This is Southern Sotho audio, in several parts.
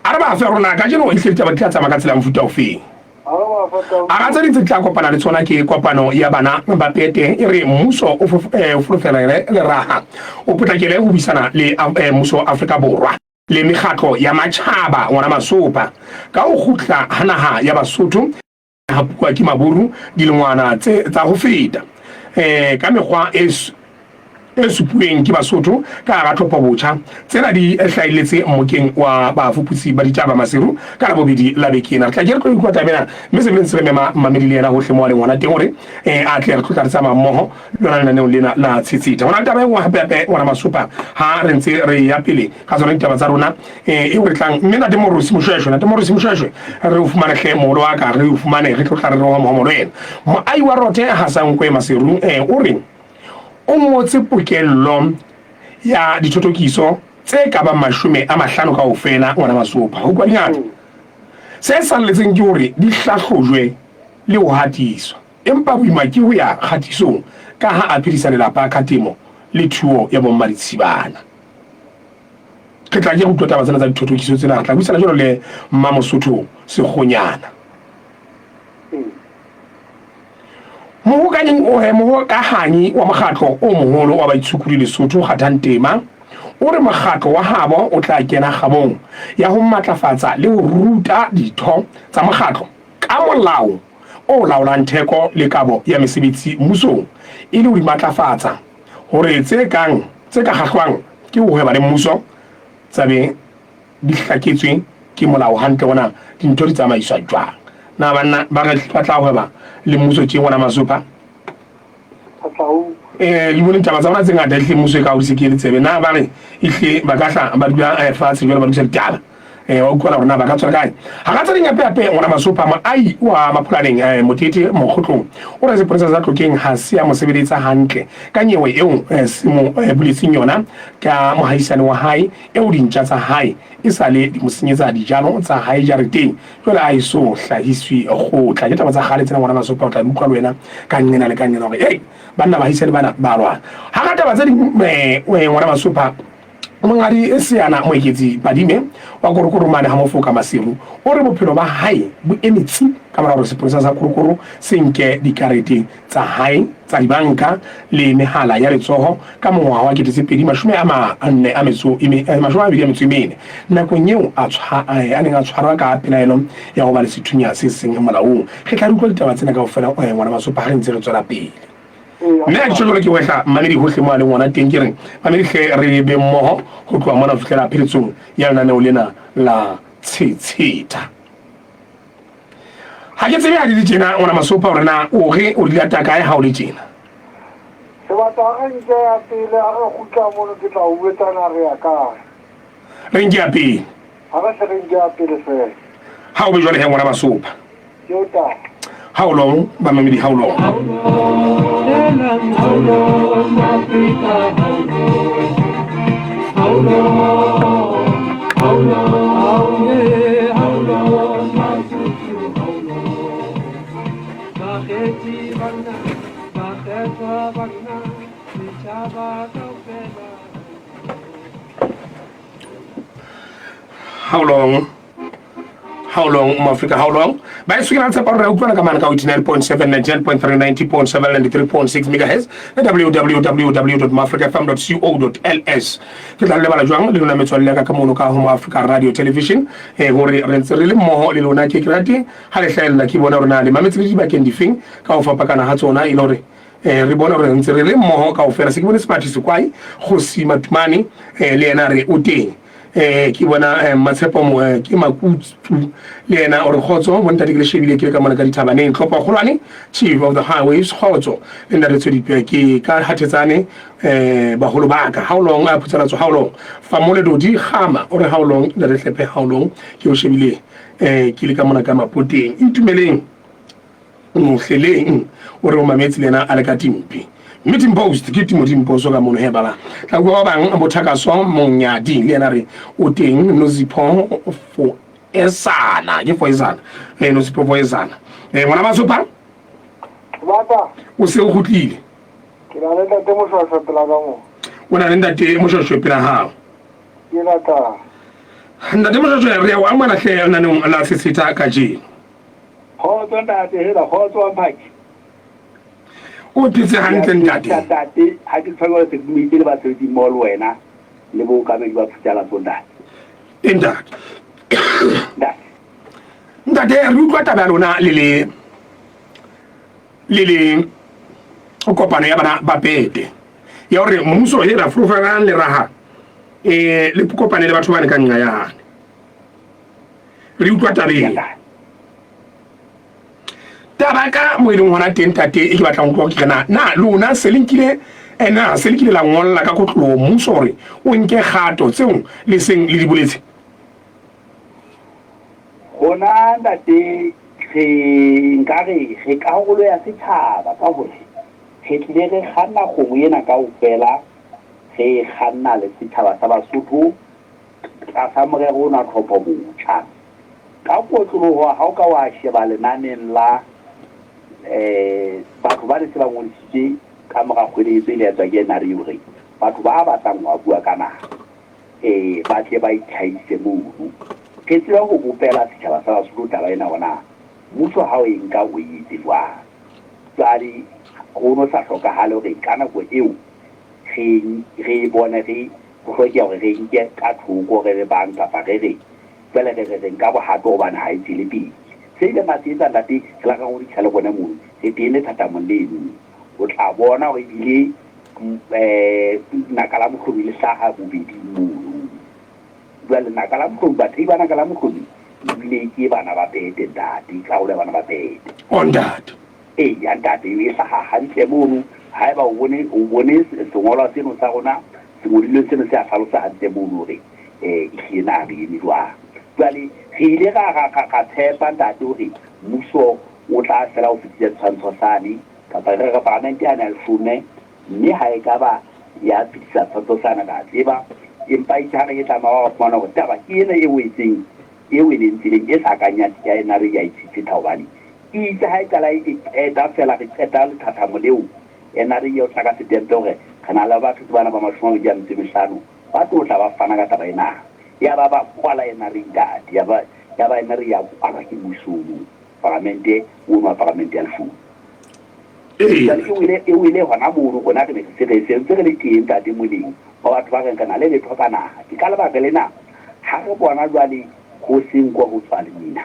A re ba fe rona kajeno ehlile ditaba di tla tsamaya ka tsela ya mofuta ofeng. A ra tse ding tse di tla kopana le tsona ke kopano ya bana ba pete e re mmuso o folofelele leraha o potlakele ho buisana le mmuso wa Afrika Borwa le mekgatlo ya matjhaba ngwana Masopa ka ho kgutla ha naha ya Basotho hapuwa ke Maburu dilengwana tse tsa ho feta ka mekgwa e e supuweng ke Basotho ka hara tlhophobotjha. Tsena di hlahelletse mmokeng wa bafuputsi ba ditaba Maseru ka Labobedi la beke ena. Re tla ke re tlo utlwa taba ena mme se bile ntse re mema mmamedi le yena hohle mo a leng hona teng hore a tle re tlo tla re tsamaya mmoho lona lenaneong lena la Tshetsheta. Ho na le taba e nngwe hape hape ngwana Masopa ha re ntse re ya pele ka tsona ditaba tsa rona eo re tlang mme Ntate Morosi Moshweshwe, Ntate Morosi Moshweshwe re o fumane hle moholo wa ka, re o fumane re tlo tla re roha mohomo le wena. Moahi wa Rothe Hasankwe Maseru o re o ngotse pokello ya dithotokiso tse ka bang 50 kaofela ngwana Masopa. Ho kwa dingata. Se salletseng ke hore di hlahlojwe le ho hatiswa. Empa boima ke ho ya kgatisong ka ha a phedisa lelapa ka temo le thuo ya bommaditshibana. Re tla ke re utlwa taba tsena tsa dithothokiso tsena. Re tla buisana jwalo le Mmamosotho Sekgonyana. Mohokahanyi wa mokgatlo o moholo wa baitshokodi Lesotho Kgathang Tema o re mokgatlo wa habo o tla kena kgabong ya ho matlafatsa le ho ruta ditho tsa mokgatlo ka molao o laolang theko le kabo ya mesebetsi mmusong e le ho di matlafatsa hore tse kang tse ka kgahlwang ke ho hweba le mmuso tsa be di hlaketswe ke molao hantle hore na dintho di tsamaiswa jwang. Na banna ba re ba tla hweba le mmuso tje ngwana Masopa? Eh, di bone taba tsa bona tse ngata ehlile mmuso e ka o se ke le tsebe. Na ba re ehlile ba ka hla ba dula fatshe jwale ba lokisa ditaba. Eh, wa utlwala hore na ba ka tswa kae. Ha ka tse ding hape hape ngwana Masopa moahi wa Mapholaneng Motete Mokgotlong o re sepolesa sa Tlokeng ha se ya mo sebeletsa hantle ka nyewe eo se mo buletseng yona ka mohaisane wa hae eo dintja tsa hae e sa le di mo senyetsa dijalo tsa hae jareteng jwale a eso hlahiswe kgotla. Ke taba tsa kgale tsena ngwana Masopa, o tla di utlwa le wena ka nqena le ka nqena hore ei banna bahaisane bana ba lwana. Ha ka taba tse ding ngwana Masopa Monghadi Seana Moeketsi Padime wa Korokoro mane ha Mofoka Maseru o re bophelo ba hae bo eme tsi ka mora hore sepolesa sa Korokoro se nke dikarete tsa hae tsa dibanka le mehala ya letsoho ka mongwaha wa 2024 nakong eo a a neng a tshwarwa ka pelaelo ya ho ba le sethunya se seng molaong. Re tla re utlwa ditaba tsena kaofela ngwana Masopa ha re ntse re tswela pele. Mme ha ke tjho jwalo ke wehla mmamedi hohle mo a leng hona teng ke re mamedi hle re be mmoho ho tloha mona ho fihlela pheletsong ya lenaneo lena la Tshetsheta. Ha ke tsebe ha di le tjena ngwana Masopa hore na o re o di lata kae ha o le tjena. Sebata a re nke ya pele a re kgutla mono ke tla o jwetsa na re ya kae. Re nke ya pele. Ha re hle re nke ya pele fela. Ha o be jwale he ngwana Masopa. Ke o taba. How long bamamedi how long? How long, Africa, how long? How long, how long, yeah, how long, Masotho, how long? Bakgethi banna, bakgethwa banna, setjhaba kaofela. How long? How long Moafrika how long? Ba e sukela tshepa re utlwana ka mane ka 89.7 99.3 90.7 93.6 megahertz le www.moafricafm.co.ls. Ke tla le lebala jwang le lona metswalle ya ka ka mono ka ho Moafrika Radio Television hore re ntse re le mmoho le lona ke ke rate ha le hlahella ke bona hore na le mametse le dibakeng difeng ka ho fapakana ha tsona e le hore re bone hore re ntse re le mmoho kaofela. Se ke bone Sepathi Sekwai Kgosi Matumane le yena re o teng. Ke bona Matshepo ke Makutsu le yena o re kgotso bontate ke le shebile ke le ka mona ka dithabaneng tlhopha kgolwane chief of the highways kgotso le ntate Tshwedipe ke ka hathetsane baholo ba ka how long a phutsalatso how long Famole Dodi Gama o re how long ntate Hlephe how long ke o shebile ke le ka mona ka Mapoteng Intumeleng Mohleleng o re o mametse le yena a le ka Timpi. Meeting post ke Timothy Mposo ka mono he bala. Tla bua ba bang Bothakaso Monyadi le yena re o teng Nozipho Foesana ke Foesana Nozipho Foesana ngwana Masopa Bata. O se o kgutlile. Ke na le ntate Moshwashwe pela ka mo. O na le ntate Moshwashwe pela hao. Ke lata. Ntate Mojojwe, re ya o amohela hle lenaneong la Seseta kajeno. Kgotso ntate, hela kgotso wa mphaki. O phetse hantle ntate? Ntate, ha ke tshwanela se dumeditse le basebetsi mmoho le wena le bookamedi ba Phuthalatso ntate. E ntate. Ntate. Ntate, re utlwa taba ya lona le le le le kopano ya bana ba pete ya hore mmuso e ra folofelang le raha e le kopane le batho bane ka nqa yane. Re utlwa tabeng. Taba ka mo e leng hona teng tate e ke batlang ho utlwa ke na na lona se le nkile eh, na se le kile la ngolla ka kotloloho mmuso hore o nke kgato tseo le seng le di boletse? Rona ntate re nkare re karolo ya setjhaba ka hore re tlile re kganna kgomo ena kaofela re e kganna le setjhaba sa Basotho tlasa morero ona tlhopho botjha. Ka kotloloho ha o ka wa sheba lenaneng la batho ba ne se ba ngodisitswe ka mora kgweletso e ile ya etswa ke NRA hore batho ba batlang ho bua ka naha ba tle ba itlhahise mono. Re tsebe ho bopela setjhaba sa Basotho taba ena hore na mmuso ha o e nka o e etse jwang. Jwale ho no sa hlokahale hore ka nako eo re re e bone re ho hlokeha hore re nke ka thoko re le bang kapa re re jwale re re re nka bohato hobane ha e tswele pele. Se ileng ra se etsa ntate re la ra ngodisa le rona mono re teng lethathamong leno. O tla bona hore ebile naka la mohlomi le hlaha bobeding mono. Jwale naka la mohlomi, bathei ba naka la mohlomi ebile ke bana ba Pete ntate, karolo ya bana ba Pete. Oh ntate. Eya ntate, e hlaha hantle mono. Haeba o bone, o bone sengolwa seno sa rona, sengolilweng seno se a hlalosa hantle mono hore ehlile na re eme jwang. Jwale re ile ra, ra, ra, ra tshepa ntate hore mmuso o tla fela o fetisa setshwantsho sane, kapa re re paramente yane ya leshome, mme ha e ka ba ya fetisa setshwantsho sane, ra tseba. Empa itse ha re etla morao ra fumana hore taba ke ena e wetseng, e weleng tseleng e sa kang ya, ya NRA ya itshetsetha hobane e itse ha e qala e qeta feela re qeta lethathamo leo, NRA ya o tla ka setempe hore re na le batho ke bana ba 25 ba tlo tla ba fana ka taba ena. Ya ba ba kwala NRA ntate, ya ba, ya ba NRA ya kwalwa ke mmuso ono, paramente ono wa paramente ya leshome. Jwale e wele, e wele hona mono rona re ne re se re se ntse re le teng ntate moleng wa batho ba reng re na le letho ka naha. Ke ka lebaka lena ha re bona jwale ho se nko ho tswa lemina.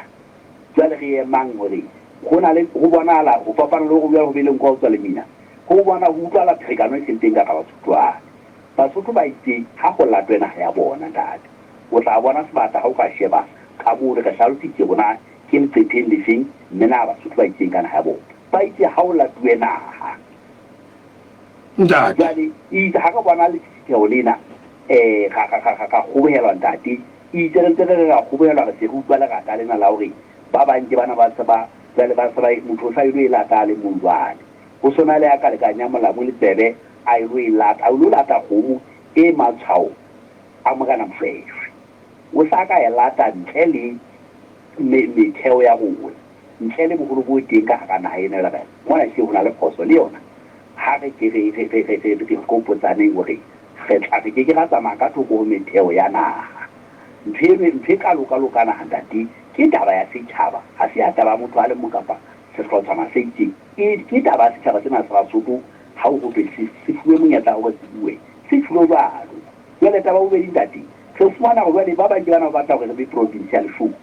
Jwale re emang hore ho na le ho bonahala ho fapana le hore jwale ho be le nko ho tswa lemina. Ho bona ho utlwahala pherekano e seng teng ka hara Basotho jwale. Basotho ba itse ha ho latwe naha ya bona ntate. O tla bona sebata ha o ka sheba ka moo re hlalositse rona ke leqepheng lefeng mme na Basotho ba itseng ka naha ya bona. Ba itse ha o latuwe naha. Ntate. Jwale itse ha re bona lesisitheho lena ra ra ra ra kgobohelwa ntate. Itse re ntse re re ra kgobohelwa re se re utlwa lerata lena la hore ba bang ke bana ba se ba jwale ba se ba motho o sa ilo e lata a le mong jwale. Ho sona le ya ka lekanya molamu le tsebe a ilo e lata, a ilo lata kgomo e matshwao a Morena Moshoeshoe. O sa ka e lata ntle le metheo ya rona, ntle le boholo bo teng ka hara naha ena. Jwale mona ehlile ho na le phoso le yona. Ha re ke re re re re re re hopotsaneng hore re tla re ke ke ra tsamaya ka thoko ho metheo ya naha. Ntho eno ntho e kalo-kalo ka naha ntate ke taba ya setjhaba, ha se ya taba ya motho a le mong kapa sehlotshwana se itseng. E ke taba ya setjhaba sena sa Basotho ha ho thwe se se fuwe monyetla hore se bue, se tjholo jwalo. Jwale taba ya bobedi ntate, re fumana hore jwale ba bang ke bana ba batla hore re be province ya leshome.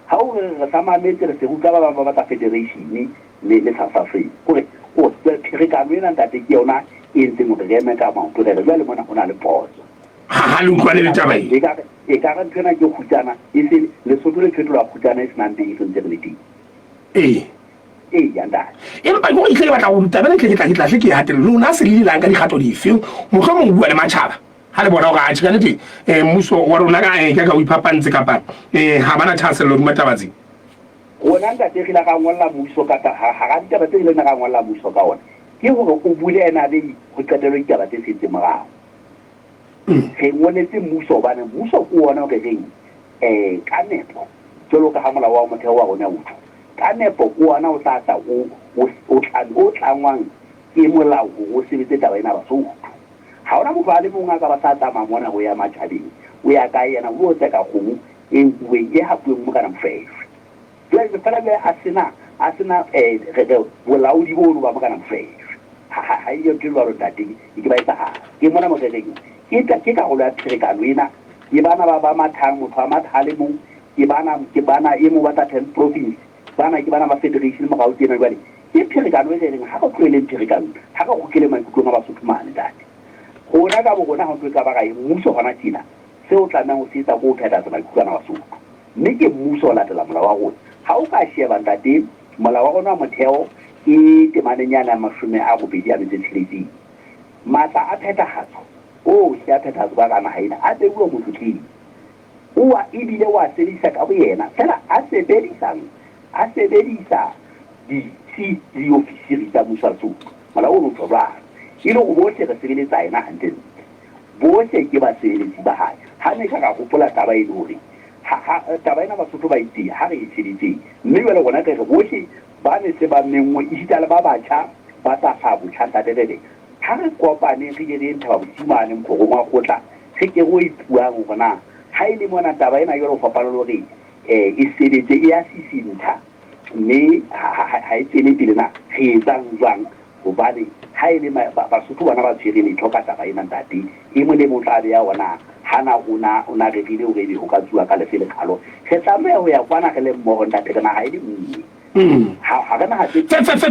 Ha o re re sa mametse re se re utlwa ba bang ba batla federation le le South Africa. Kore kore jwale pherekano ena ntate ke yona e entseng hore re eme ka maoto re re jwale mona ho na le phoso. Ha ha le utlwane le taba e. Ekare ekare ntho ena ke kgutsana e se Lesotho le fetolwa kgutsana e senang beng re ntse re le teng. Ee. Eya ntate. Empa ke hore ehlile ke batla ho taba ena ehlile ke tla ke tla hle ke e hatelle. Lona se le ile la nka dikgato dife mohlomong ho bua le matjhaba? Ha le bona hore atjhe ka nnete mmuso wa rona ka ka ka o iphapantse kapa ha ba na thahasello hodima taba tse. Rona ntate re ile ra ngolla mmuso ka hara ditaba tse re ileng ra ngolla mmuso ka ona ke hore o bule NRA ho qetelwe ditaba tse setseng morao. Re ngoletse mmuso hobane mmuso ke ona o re reng ka nepo jwalo ka ha molao wa motheo wa rona o tjho, ka nepo ke ona o tla tla o o o tlangwang ke molao hore o sebetse taba ena Basotho. Ha hona motho a le mong a ka ba sa tsamaya mona ho ya matjhabeng. O ya kae yena? O yo tseka kgomo e nkuweng, e hapuweng Morena Mofehwe. Jwale feela jwale a sena, a sena eh, re, re, bolaodi bono ba Morena Mofehwe. Ha, ha, ha e ntho e jwalo, ntate, e ke ba etsahala. Ke mona morereng. Ke, ke karolo ya pherekano ena. Ke bana ba, ba mathang, motho a matha a le mong. Ke bana, ke bana, e mong o batla 10 province. Bana ke bana ba federation morao tjena jwale. Ke pherekano e re reng ha re tloheleng pherekano, ha re kgutleleng maikutlong a Basotho mane, ntate. Rona ka borona ha ntho e ka ba ra e mmuso hona tjena, seo o tlamehang ho se etsa ke ho phethahatsa maikutlo ana a Basotho. Mme ke mmuso ho latela molao wa rona. Ha o ka sheba, ntate, molao wa rona wa motheo ke temaneng yane ya 86. Matla a phethahatso ohle a phethahatso ka hara naha ena a beuwe motlotleng. Oa ebile o a sebedisa ka boyena, feela a sebedisang, a sebedisa ditsi le diofisiri tsa Muso wa Lesotho. Molao ono o tjho jwalo. E le hore bohle re sebeletsa yena hantle-ntle. Bohle ke basebeletsi ba hae. Ha ne ka ra hopola taba eno hore ha, ha, taba ena Basotho ba e teng, ha re e sebetseng. Mme jwale rona re re bohle ba ne se ba menngwe, esita le ba batjha ba tla hlaha botjha, ntate, re re Ha re kopaneng re ke re ye Thaba Bosiu mane mokgorong wa kgotla, re ke re o ipuang hore na ha e le mona taba ena jwale ho fapana le hore e sebetse e a sisintsha mme ha e tswele pele na re etsang jwang hobane ha e le Basotho bona ba tshwere letho ka taba ena ntate e mong le mong o tla beha hore na hana o na o na rerile hore ebe ho ka tsuwa ka lefe leqhalo. Re tlameha ho ya kwana re le mmoho ntate re naha e le nngwe.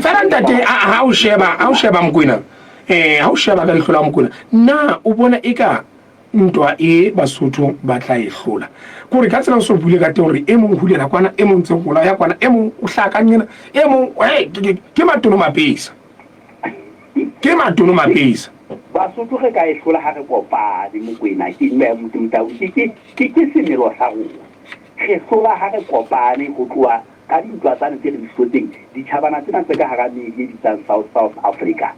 Fela ntate ha o sheba ha o sheba Mokoena eh ha o sheba ka leihlo la Mokoena na o bona eka ntwa e Basotho ba tla e hlola kore ka tsela o so buile ka teng hore e mong hulela kwana e mong tse gola ya kwana e mong o hlaka nyena e mong ke matono mapesa ke matono mapesa Basotho re ka e hlola ha re kopane Mokoena ke Motau ke ke ke semelo sa rona re hlola ha re kopane ho tloha Ka dintwa tsane tse re di hlotseng, ditjhabana tsena tse ka hara meedi e bitsang South South Africa,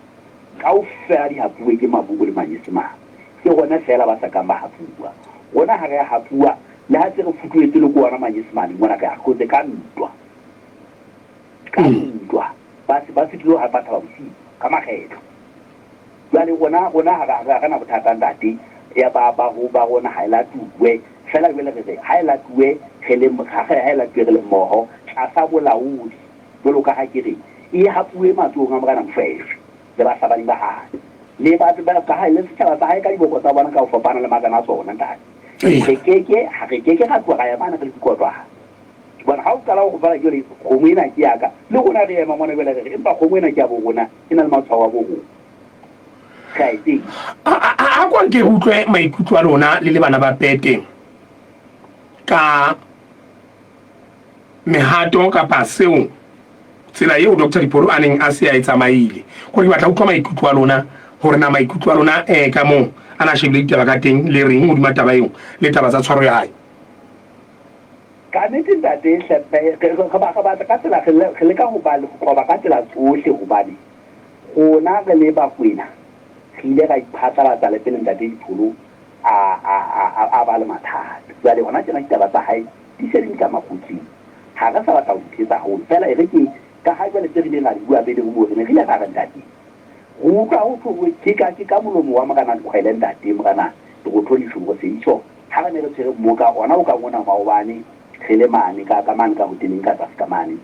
kaofela di hapuwe ke Maburu le Manyesemane. Ke rona feela ba sa kang ba hapuwa. Rona ha re a hapuwa, le ha se re futuhetswe le ke ona Manyesemane mona, re a hlotse ka ntwa. Ka ntwa. Ba se ba se tlilo hapa Thaba Bosiu ka makgetlo. Jwale rona, rona ha re, ha re na bothata ntate, ya ba, ba ho, ba rona ha e latuwe. Feela jwale re re, ha e latuwe re le, ha re, ha e latuwe re le mmoho, tlasa bolaodi, jwalo ka ha ke re, e hapuwe matsohong a Morena Mofefe le bahlabani ba hae, le ba, ba, ba hae, le setjhaba sa hae ka diboko tsa bona ka ho fapana le marena a sona, ntate. Re ke ke, ha re ke ke ra tloha ra ya mane re le dikotwana. Hobane ha o qala ho fela jwale, kgomo ena ke ya ka. Le rona re ema mona jwale re re, empa kgomo ena ke ya bo rona, e na le matshwao a bo rona. Re a e tseba. A ko nke re utlwe maikutlo a lona le le bana ba Pete ka mehato kapa seo tsela eo Doctor Dipholo a neng a se a e tsamaile. Kore ke batla utlwa maikutlo a lona hore na maikutlo a lona ka moo a na shebile ditaba ka teng le reng hodima taba eo le taba tsa tshwaro ya hae. Ka nete ntate hle re re re batla ka tsela re re leka ho ba ho qoba ka tsela tsohle hobane rona re le Bakwena re ile ra iphatlalatsa le pele ntate Dipholo a a a a ba le mathata. Jwale hona tjena ditaba tsa hae di se di le ka makgotleng. Ha re sa batla ho di thetsa haholo feela e re ke ka ha jwale tse re ileng ra di bua pele ho moo re ne re ile ra re ntate re utlwa ho thwe ke ka ke ka molomo wa Morena Dikgwele ntate Morena Lerotholi Shomro Seisho Ha re ne re tshwere mmoka ona o kang ona maobane, re le mane ka, ka mane ka hoteleng ka tlase ka mane,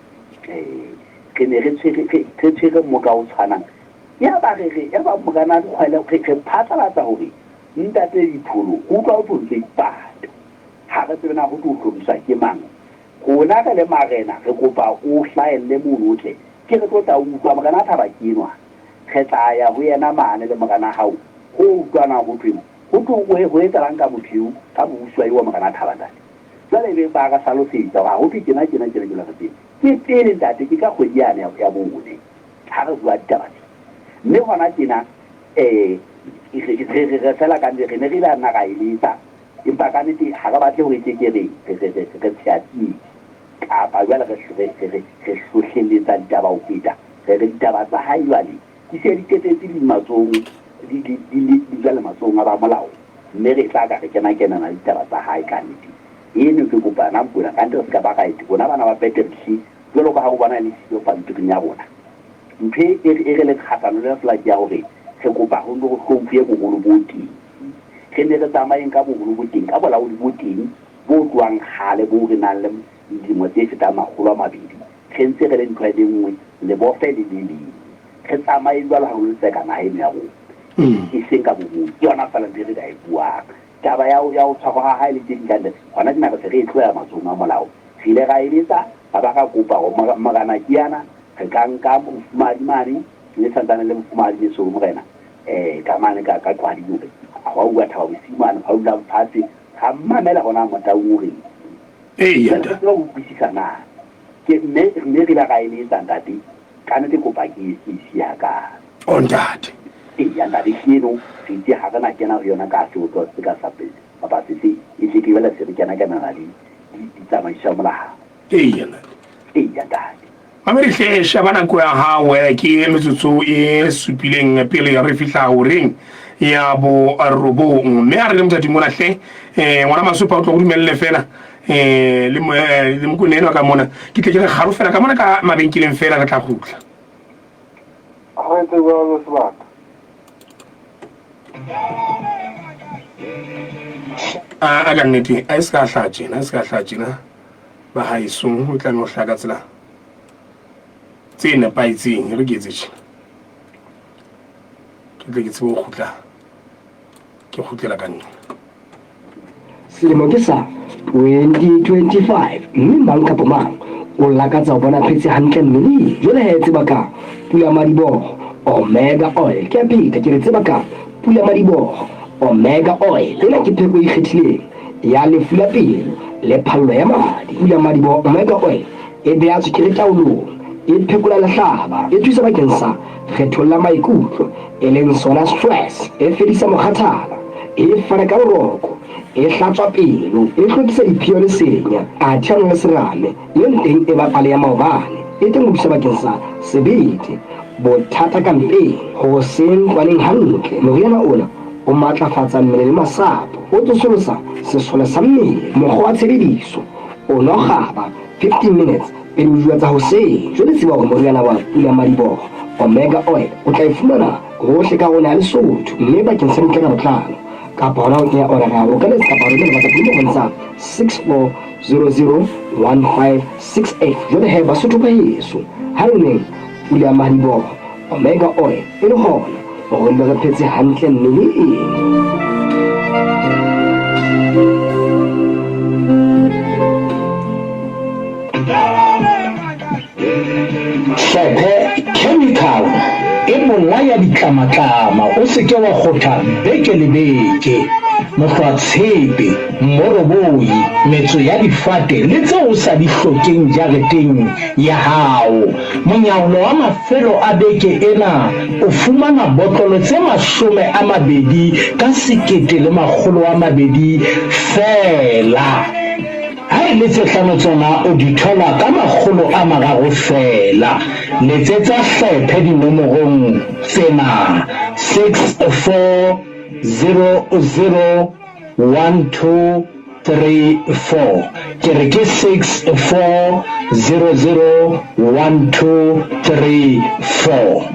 eh, re ne re tshwere, re, re tshwere mmoka o tshwanang. Yaba re re, yaba Morena Dikgwele, re, re phatlalatsa hore Ntate Dipholo, re utlwa ho thwe o ntso ipata. Ha re tsebe na ho thwe o hloriswa ke mang. Rona re le marena, re kopa o hlahelle mono o tle, ke re tlo tla utlwa. Morena Thaba ke enwa. Re tla ya ho yena mane le morena hao, ho utlwa na ho thweng. Ho thwe ho, ho etsahalang ka motho eo, ka mobusi wa eo wa Morena Thaba, ntate? Jwale ebe ba re hlalosetsa hore ha ho thwe tjena, tjena, tjena, jwale re tsebe. Ke pele, ntate, ke ka kgwedi yane ya, ya bone ha re bua ditaba tse. Mme hona tjena, eh, re, re, re, re fela ka re ne re ile ra nna ra eletsa, empa ka nete ha re batle hore ke ke re, re, re, re, re tsheha tsietsi, kapa jwale re, re, re, re, re hlohlelletsa ditaba ho feta. Re re ditaba tsa hae jwale Di se di qetetse di matsohong, di, di, di le, di jwale matsohong a ba molao, mme re tla ka re kena-kenana le ditaba tsa hae ka nnete. Eno ke kopa yona Mokoena, ka nnete re se ka ba ra ete, rona bana ba Petersi, jwalo ka ha o bona e le siyo pampiring ya rona. Ntho e, e, e re leng kgahlano le yona feela ke ya hore re kopa ho nto ho hlomphuwe boholo bo teng. Re ne re tsamayeng ka boholo bo teng, ka bolaodi bo teng bo tlohang kgale boo re nang le dilemo tse fetang 200, re ntse re le ntho e le nngwe, lebofe le le leng. Re tsamaye jwalo ha re lo tseka naha eno ya rona, e seng ka bomong. Ke yona feela ntho e re ka e buang. Taba ya ho, ya ho tshwarwa ha hae le tse ding ka ntle, hona tjena re se re e tlohela matsohong a molao. Re ile ra eletsa, ra ba ra kopa hore Morena Kiana, re ka nka mofumahadi mane, le santsane le mofumahadi Mesolo Morena, eh, ka mane ka, ka Qwadi hore hwa uwa Thaba Bosiu mane, hwa dulang fatshe, ra mmamela hona Motaung o reng. Eya, Jwale re ntate. tseba ho utlwisisa na. Ke, mme, mme re ile ra eletsa ntate, ka nnete kopa ke, ke e siye hakalo. Oh, ntate. Eya, ntate, ke eno re itse ha re na kena ho yona ka seotlo se ka sa pele, kapa sefe, e tle ke jwale se re kena kenana le, di, ditsamaiso tsa molao. Eya, ntate. Eya, ntate. Mamedi hle sheba nako ya hao eh, ke metsotso e supileng pele re fihla horeng ya borobong mme a re le mothating mona hle um ngwana masopa o tlo go dumelele fela um le mokone enwa ka mona ke tle ke re garo fela ka mona ka mabenkeleng fela re tla gutla Re etse jwalo sebaka. A ka nnete a e se ka hla tjena a e se ka hla tjena ba haeso o tlameha ho hlaha ka tsela tse nepahetseng. E re ke etse tjena ke tle ke tsebe ho kgutla ke kgutlela ka nna. Selemo ke sa 2025 mme mang kapa mang o lakatsa ho bona phetse hantle mmeleng. Jwale he tseba ka pulamadiboho Omega Oil. Ke a pheta ke re tseba ka pulamadiboho Omega Oil. Ena ke pheko e ikgethileng ya lefu la pelo le phallo ya madi. Pulamadiboho Omega Oil e beha tswekere taolong, e phekola lehlaba, e thusa bakeng sa kgethollo ya maikutlo e leng sona stress, e fedisa mokgathala, e fana ka boroko, e hlatswa pelo, e hlwekisa diphio le senya, athe le serame le teng e ba pale ya maobane, e teng ho thusa bakeng sa sebete, bothata ka mpeng, ho se ntlwaneng hantle. Moriana ona o matlafatsa mmele le masapo, o tsosolosa sesole sa mmele. Mokgwa wa tshebediso, o nwa kgaba 15 minutes pele o jua tsa hoseng. Jwale tseba hore moriana wa pulamadiboho Omega Oil o tla e fumana hohle ka rona ya Lesotho, mme bakeng sa dintlha ka botlalo kapa hona ho kenya order ya hao o ka letsa kapa romela WhatsApp nomorong tsa 64001568. Jwale he Basotho ba heso, ha re nweng pulamadiboho Omega Oil e le hona hore re phetse hantle mmeleng. Hlephe chemical e bolaya ditlamatlama o se ke wa kgotha beke le beke. Mohlwatshepe, mmoroboi, metso ya difate le tseo o sa di hlokeng jareteng ya hao. Monyaolo wa mafelo a beke ena o fumana botlolo tse 20 ka 1200 feela. Ha e le tse hlano tsona o di thola ka 300 feela. Letsetsa hlephe dinomorong tsena, 6400 1234. Ke re ke 6400 1234.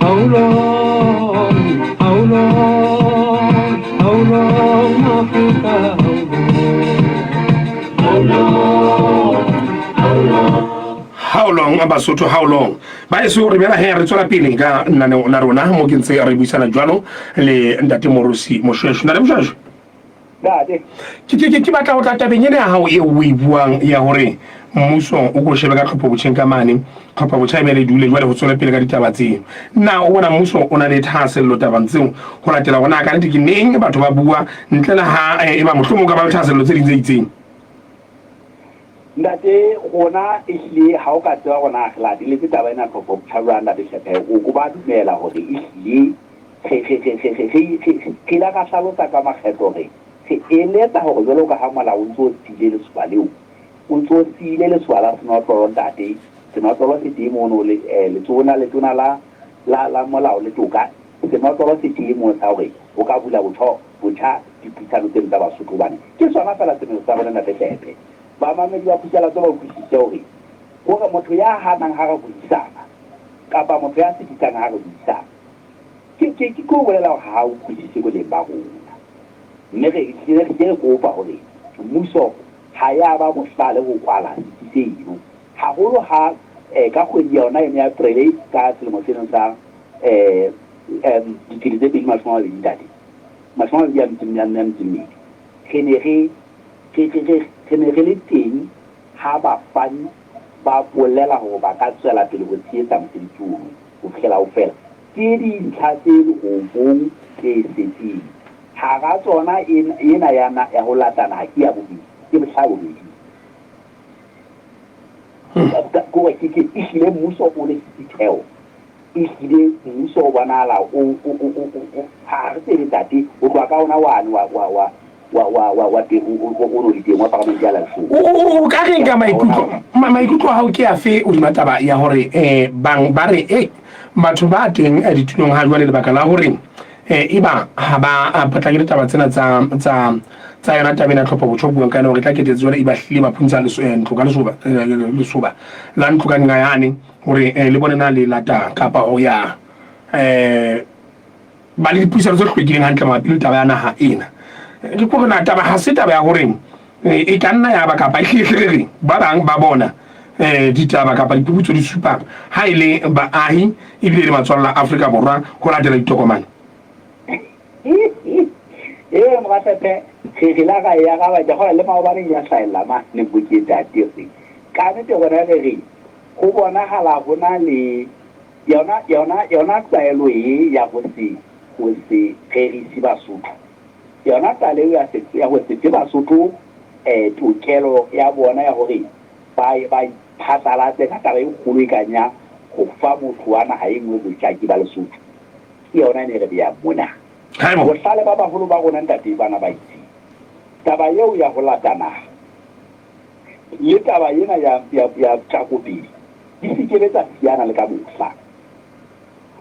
How long, how long, how long, Africa, how long, how long, how long? How long, Basotho, how long? Ba eso re bela he re tswela pele ka lenaneo la rona mo ke ntse re buisana jwalo le ntate Morusi Moshweshwe. Ntate Moshweshwe, Ntate. Ke ke ke batla ho tla tabeng ena ya hao eo o e buang ya hore mmuso o ko shebe ka tlhopho botjheng ka mane, tlhopho botjha e be le dule jwale ho tswele pele ka ditaba tseo. Na o bona mmuso o na le thahasello tabang tseo ho latela hore na ka nnete ke neng batho ba bua ntle le ha e ba mohlomong ka ba le thahasello tse ding tse itseng? Ntate, rona ehlile ha o ka tseba hore na re lateletse taba ena tlhopho botjha jwang Ntate Hlephe, o ko ba dumela hore ehlile Re, re, re, re, re, re, re, re ile ra hlalosa ka makgetlo hore re eletsa hore jwalo ka ha molao o ntse o siile lesoba leo, O ntso siile lesoba la senotlolo, ntate. Senotlolo se teng mono, le, eh, letona, letona la, la, la molao le toka. Senotlolo se teng mono sa hore o ka bula botjho, botjha dipuisano tseno tsa Basotho, hobane ke sona feela semelo sa rona, ntate Hlepe. Bamamedi ba Phusalatso ba utlwisise hore, hore motho ya hanang ha re buisana, kapa motho ya sitisang ha re buisana, ke, ke, ke ho bolela hore ha a utlwisise boleng ba rona. Mme re hlile re ke re kopa hore mmuso ha ya ba bohlale ho kwala setsi seno, haholo ha ka kgwedi yona eno ya April ka selemo seno sa 2020, ntate, 2022, re ne re, re, re, re, re ne re le teng ha bafani ba bolela hore ba ka tswela pele ho tshehetsa mosebetsi ono ho fihlela o fela. Ke dintlha tse robong tse setseng. Hara tsona ena ya ya ho lata naha ke ya bobedi, ke bohla bobedi. Ke hore ke, ke, ehlile mmuso o le setheo, ehlile mmuso o bonahala o, o, o, o, o, o, ha re tsebe ntate, ho tloha ka ona wane wa, wa, wa, wa, wa, wa, wa teng, o, o, o no le teng wa paramente ya Lalesotho. O, o, o ka reng ka maikutlo, ma, maikutlo a hao ke afe hodima taba ya hore eh, bang ba re eh, batho ba teng eh, ditulong ha jwale lebaka la hore eh, eba ha ba potlakele taba tsena tsa, tsa, tsa yona taba ena tlhopho botjha o buang ka yona hore e tla ketetse jwale e ba hlile ba phuntsha ntlo ka lesoba, lesoba la ntlo ka nqa yane hore le bone na le lata kapa ho ya ba le dipuisano tse hlwekileng hantle mabapi le taba ya naha ena. Ke kore na taba ha se taba ya hore e ka nna ya ba kapa e hlile re re ba bang ba bona ditaba kapa diphuputso di supang ha e le baahi ebile e le matswalla a Afrika Borwa ho latela ditokomane. Ee, Morapepe, re re la ra e araba, ke kgolwa le maobaneng ya hlahella mane bukeng ntate re. Ka nnete rona re re ho bonahala ho na le yona, yona, yona tlwaelo e ya ho se, ho se rerise Basotho. Yona tlwaelo eo ya se, ya ho se fe Basotho eh, tokelo ya bona ya hore ba, ba iphatlalatse ka taba e kgolo e kang ya ho fa motho wa naha e nngwe bojaki ba Lesotho. Ke yona e ne re beyang mona. Haibo. Bohlale ba baholo ba rona ntate bana ba itse taba eo ya ho lata naha le taba ena ya, ya, ya tjakopedi di se ke be tsa siyana le ka mohla.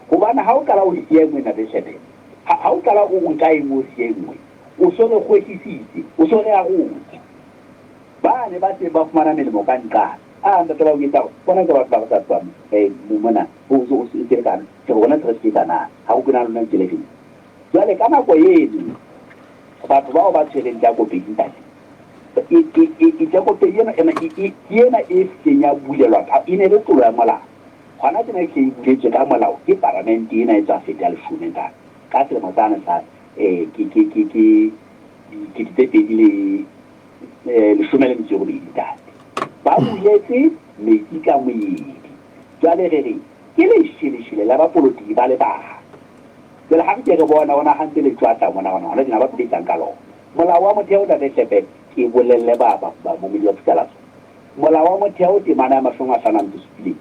Hobane ha o qala o siya e nngwe ntate Shebe, ha, ha o qala o nka e nngwe o siya e nngwe, o so re kgwehlisitse, o so re arotse. Bane ba seng ba fumana melemo ka nqane, a ntate ba o etsa hore bona ke batho ba re sa tswang eh, mona ho ho se lekana, ke rona se re se etsa na, ha ho kena lona ntse le reng. Jwale ka nako eno batho bao ba tshwereng jakopedi ntate, e, e, e, e jakopedi ena, ena, e, e, ke ena e sekeng ya bulelwa ka, e ne le tlolo ya molao. Hona tjena e hle e buletswe ka molao ke paramente ena e tswa feta leshome ntate, ka selemo sane sa eh, ke, ke, ke, ke dikete tse pedi le eh, 18 ntate. Ba buletse metsi ka moedi. Jwale re re ke lesheleshele la bapolotiki ba le bang. Jwale ha re ke re bona ona ha ntse le tjwatla mona hona hona tjena ba tlo ka lona. Molao wa motheo ntate Hlepe ke bolelle ba ba ba momedi wa Phusalatso. Molao wa motheo temana ya 57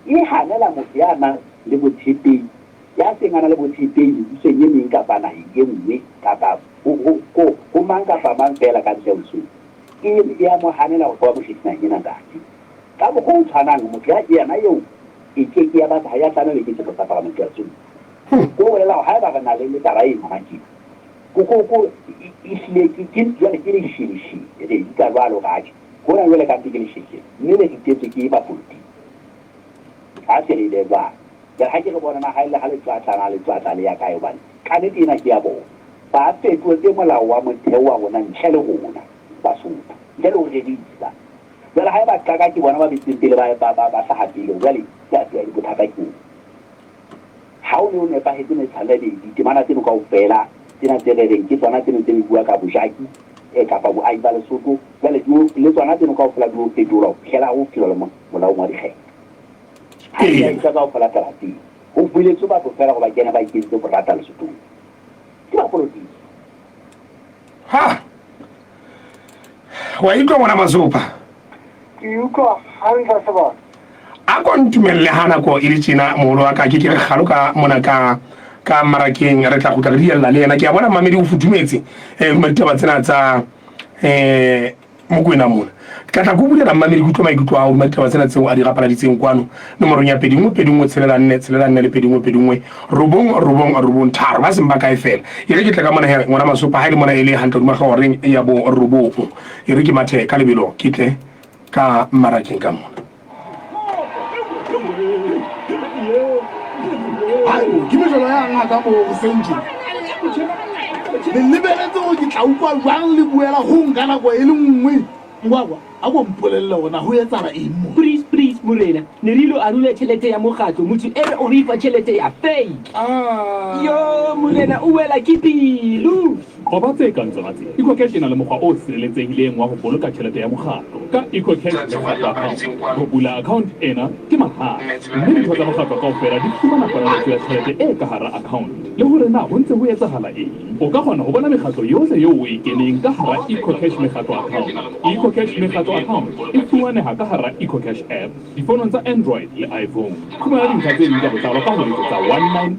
e hanela motho ya nang le botshepehi ya seng a na le botshepehi mebusong e meng kapa naheng e nngwe kapa ho, ho, ho, ho mang kapa mang feela ka ntle ho Lesotho. E, e a mo hanela ho ba mokgethi naheng ena ntate. Ka mokgwa o tshwanang motho ya yena eo e ke ke ya batla ha ya tlameha ke setho sa paramente ya Lesotho. Ko bolela hore haeba re na le le taba e hona tjena, ko, ko, ko, e hlile ke, ke, jwale ke lesheleshele, re e bitsa jwalo hore atjhe, hona jwale ka nnete ke lesheleshele, mme le ritetswe ke bapolotiki. Ha se re e behe jwalo. Jwale ha ke re bona na ha e le ha letswatla na letswatla le ya kae hobane kannete ena ke ya bona. Ba fetotse molao wa motheo wa rona ntle le rona Basotho, ntle le ho re rerisa. Jwale ha eba qaka ke bona ba betseng pele ba, ba, ba, ba hlaha pele jwale ke a tseba bothata ke ong. Ha o ne o nepahetse ne tshwanela ebe ditemana tseno kaofela tsena tse re reng ke tsona tseno tse bua ka bojaki eh, kapa boahi ba Lesotho jwale di le tsona tseno kaofela di o fetolwa ho fihlela ho fihlwa le molaong wa dikgetho. Ha di a etsa kaofela taba tseo. Ho buletswe batho feela gore ba kene ba ikentse borata Lesothong. Ke bapolotiki. Ha! Wa utlwa ngwana Masopa? Ke utlwa hantle sebaka. A ko ntumelle ha nako e le tjena moholo wa ka ke ke re kgalo ka mona ka ka mmarakeng re tla kgutla re diella le yena. Ke a bona mmamedi o futhumetse eh hodima ditaba tsena tsa eh Mokwena mona. Ke tla tla ke o bulela mmamedi ke utlwe maikutlo a hao hodima ditaba tsena tseo a di rapaladitseng kwano nomorong ya 2 1 2 1 6 4 6 4 le 2 1 2 1 9 9 9 3. Ba seng ba kae feela. E re ke tle ka mona he ngwana Masopa ha e le mona e le hantle hodima hlooho horeng ya bo robong. E re ke mathe ka lebelo ke tle ka mmarakeng ka mona. Ke mejolo ya ngaka mo goseng tje. Le lebeletse gore ke tla utlwa jwang le buela go nka nako e le nngwe. Ngwakwa, a ko mpolelle gore na go etsala eng mo. Please please morena, ne re ilo arula tšhelete ya mokgatlo, motho ere o re fa tšhelete ya fake. Yoo morena o wela ke pelo. Qoba tse kang tsona tse. EcoCash e na le mokgwa o sireletsehileng wa ho boloka tjhelete ya mokgatlo. Ka EcoCash Mekgatlo Account, ho bula account ena ke mahala, mme ditho tsa mokgatlo kaofela di fumana ponaletso ya tjhelete e ka hara account le hore na ho ntse ho etsahala eng. O ka kgona ho bona mekgatlo yohle eo o e keneng ka hara EcoCash Mekgatlo Account. EcoCash Mekgatlo Account e fumaneha ka hara EcoCash app difonong tsa Android le iPhone. Fumana dintlha tse ding ka botlalo ka ho letsetsa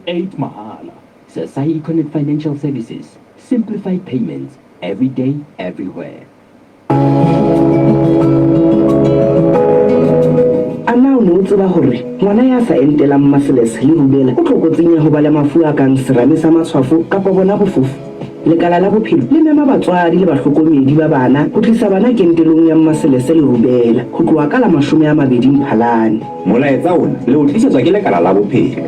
198 mahala. Sasai Econet Financial Services, simplified payments every day, everywhere. A na o ne o tseba hore ngwana ya sa entelang maseles le rubela o tlokotsing ya ho ba le mafu a kang serame sa matshwafo kapa bona bofofu? Lekala la Bophelo le mema batswadi le bahlokomedi ba bana ho tlisa bana kentelong ya mmaselese le rubela ho tloha ka la 20 Mphalane. Molaetsa ona le o tlisetswa ke Lekala la Bophelo.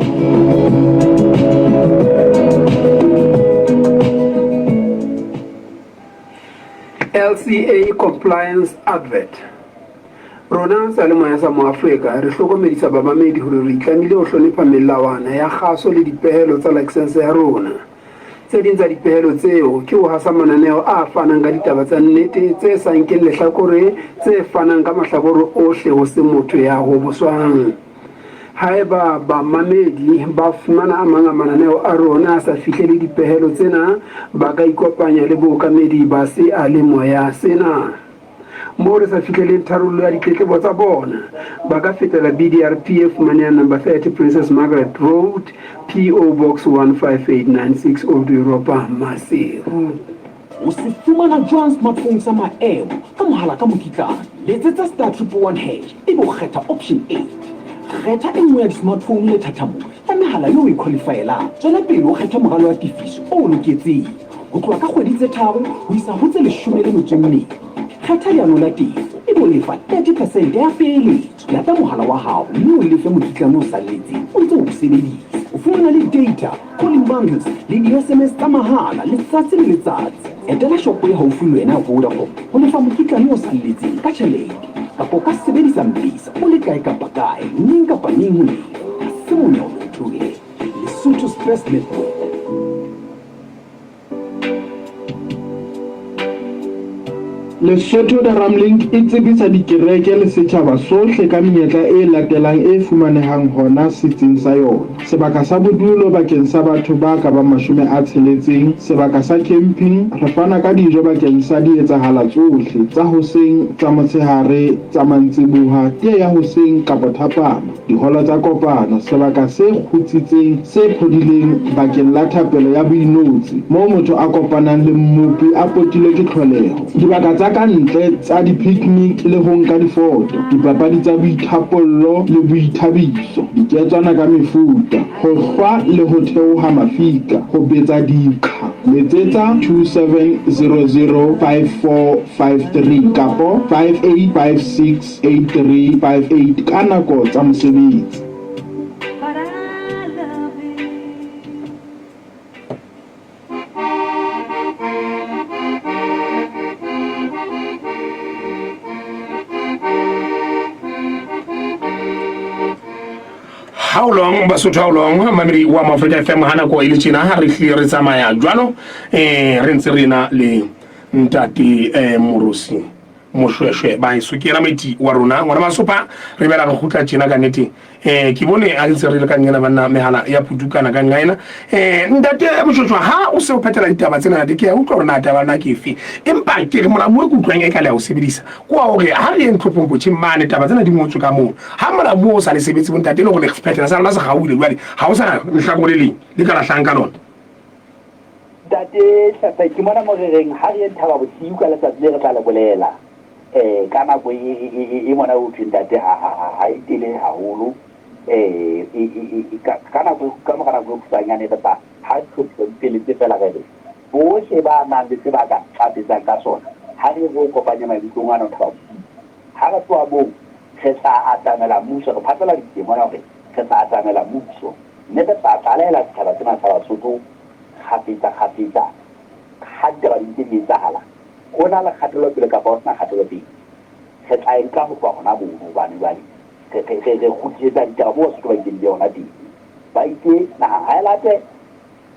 LCA Compliance Advert Rona seyalemoya sa Moafrika re hlokomedisa bamamedi hore re itlamile ho hlonepha melawana ya kgaso le dipehelo tsa lakesense ya rona. Tse ding tsa dipehelo tseo ke ho hasa mananeo a fanang ka ditaba tsa nnete tse sa nkeng lehlakore tse fanang ka mahlakore ohle ho se motho ya hoboswang. Haeba bamamedi ba fumana a mang a mananeo a rona a sa fihlele dipehelo tsena, ba ka ikopanya le bookamedi ba seyalemoya sena. Moo re sa fihleleng tharollo ya ditletlebo tsa bona, ba ka fetela BDRP e fumanehang Number 30 Princess Margaret Road, PO Box 15896 Old Europa, Maseru. O se fumana jwang smartphone sa maemo ka mohala ka mokitlane? Letsetsa star triple one hash ebe o kgetha option 8. Kgetha e nngwe ya di-smartphone lethathamong la mehala eo o e qualifyelang. Tswela pele o kgethe moralo wa tefiso o o loketseng, ho tloha ka kgwedi tse tharo ho isa ho tse 12. Kgetha leano la tefo ebe o lefa 30 percent ya peeletso. Lata mohala wa hao mme o lefe mokitlane o salletseng o ntse o o sebedisa. O fumana le data, calling bundles le di-SMS tsa mahala letsatsi le letsatsi. Etela shopo e haufi le wena ya Vodacom ho lefa mokitlane o salletseng ka tjhelete kapa o ka sebedisa M-Pesa o le kae kapa kae, neng kapa neng ho lefa. Ha se monyolo ntho e. Lesotho's best network. Lesotho Daramlink e tsebisa dikereke le setjhaba sohle ka menyetla e latelang e fumanehang hona setsing sa yona, Sebaka sa bodulo bakeng sa batho ba ka bang 60, sebaka sa camping, re fana ka dijo bakeng sa dietsahala tsohle, tsa hoseng, tsa motshehare, tsa mantsiboha, tee ya hoseng kapa thapama. Diholo tsa kopano, sebaka se kgutsitseng, se phodileng bakeng la thapelo ya boinotshi, moo motho a kopanang le Mmopi a potilwe ke tlholeho. Dibaka tsa ka ntle tsa di-picnic le ho nka difoto, dipapadi tsa boithapollo le boithabiso, diketswana ka mefuta, ho hlwa le ho theoha mafika, ho betsa diqha. Letsetsa 27005453 kapo 5856. 8358 ka nako tsa mosebetsi. How long Basotho how long mamedi wa Moafrika FM ha nako e le tjena ha re hlile re tsamaya jwalo eh re ntse re na le ntate eh Morusi Moshweshwe baheso ke yena moeti wa rona ngwana masopa re bela re kgutla tjena ka nnete eh ke bone a ntse re le ka nngena banna mehala ya putukana ka nqa ena eh ntate Moshweshwe ha o se o phethela ditaba tsena ntate ke ya utlwa hore na taba na ke efe empa ke re molamu e ke utlwang e ka le ya o sebedisa ke wa hore ha re ye ntlhophong botjheng mane taba tsena di ngotswe ka moo ha molamu o sa le sebetse bontate e le hore le phethela sa lona se gauhile jwale ha o sa lehlakore le leng le ka lahlang ka lona. Ntate Hlaphe, ke mona mo re reng ha re ye Thaba Bosiu ka letsatsi le re tla le bolela. Eh, ka nako e, e, e, e, e mona ho thweng ntate ha, ha, ha, ha e telele haholo. Eh, e, e, e, e, ka, ka nako, ka mora nako e kgutshwanyane re tla, ha ditlhophiso di feletse feela re re, bohle ba nang le se ba ka tlatsetsang ka sona, ha re re o kopanye maikutlong ana ho Thaba Bosiu. Ha re tloha moo, re tla atamela mmuso, re phatlaladitse mona hore re tla atamela mmuso, mme re tla tlalehela setjhaba sena sa Basotho kgafetsa kgafetsa ha ditaba di ntse di etsahala, ho na le kgatelopele kapa ho sena kgatelopele. Re tla e nka ho tloha hona mono, hobane jwale re, re, re, re kgutlisetsa ditaba moo Basotho ba itseng di be hona teng. Ba itse naha ha e late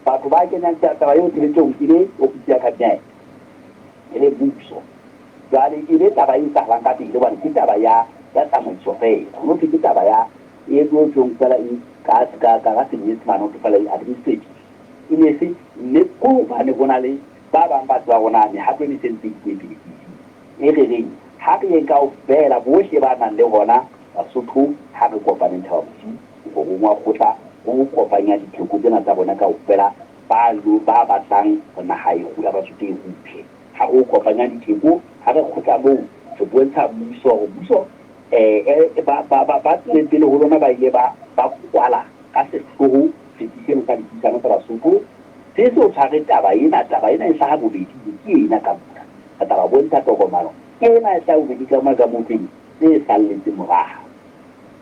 batho ba kenyang taba eo tshebetsong e be ofisi ya kabinete, e be mmuso. Jwale e be taba e etsahalang ka pele hobane ke taba ya, ya tsamaiso feela. Ho no thwe ke taba ya e tlo tjhong feela e ka, ka, ka, ka Senyesemane ho thwe feela e administrative. E ne se, mme ko hobane ho na le ba bang ba tseba hore na mehato e ne se ntse e nkuwe pele ke efe. E re reng, ha re yeng kaofela, bohle ba nang le hona, Basotho, ha re kopaneng Thaba Bosiu, mokgorong wa kgotla, ho kopanya ditheko tsena tsa rona kaofela, ba lo, ba batlang hore naha e ya Basotho e kgutle. Ha re o kopanya ditheko, ha re kgotla moo, re bontsha mmuso hore mmuso, eh, ba, ba, ba, ba tlileng pele ho lona ba ile ba, ba kwala ka sehloho setsi seno sa dipuisano tsa Basotho. Se so tshware taba ena, taba ena e hlaha bobedi, ke ena ka mona. Re tla ba bontsha tokomano ke ena e hlaha bobedi ka mona ka mo thweng tse salletseng morao.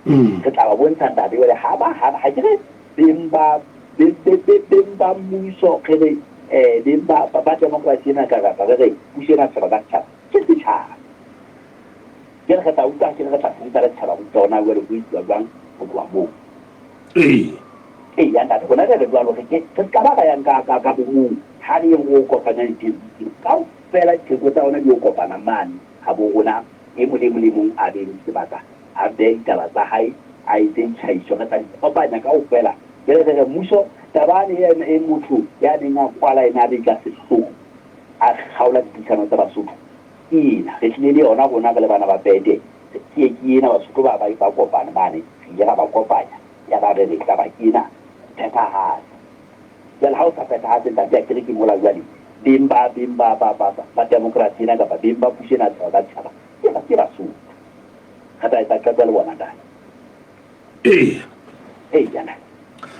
Re tla ba bontsha ntate jwale ha ba, ha, ha ke re beng ba, beng, be, be, beng ba mmuso, re re, eh, beng ba, ba, ba demokrasi ena ka kapa re re puso ena setjhaba ka setjhaba, ke setjhaba. Jwale re tla utlwa, ke re re tla sebetsa le setjhaba ho utlwa hore na jwale ho etsuwa jwang ho tloha moo. Ee. Eya ntate, rona re re jwalo, re ke, re se ka ba ra yang ka, ka, ka bomong, ha re yeng re o kopanya ditheko tseo. Kaofela ditheko tsa rona di yo kopana mane habo rona, e mong le e mong le e mong a be le sebaka, a behe ditaba tsa hae, a etse ditlhahiso, re tla di kopanya kaofela. Jwale re re mmuso, taba yane e, e motho ya neng a kwala ena a be ka sehloho, a kgaola dipuisano tsa Basotho, ke ena. Re tlile le yona rona re le bana ba Pete, ke, ke ena Basotho ba, ba, ba kopane mane, re ile ra ba kopanya. Yaba re re, Taba ke ena, phethahatsa. Jwale ha o sa phethahatse, ntate, akere ke mola jwale beng ba, beng ba, ba, ba, ba demokrasi ena kapa beng ba puso ena tjhaba ka tjhaba, ke ba, ke Basotho. Re tla etsa qeto le bona, ntate. Ee. Ee, yana.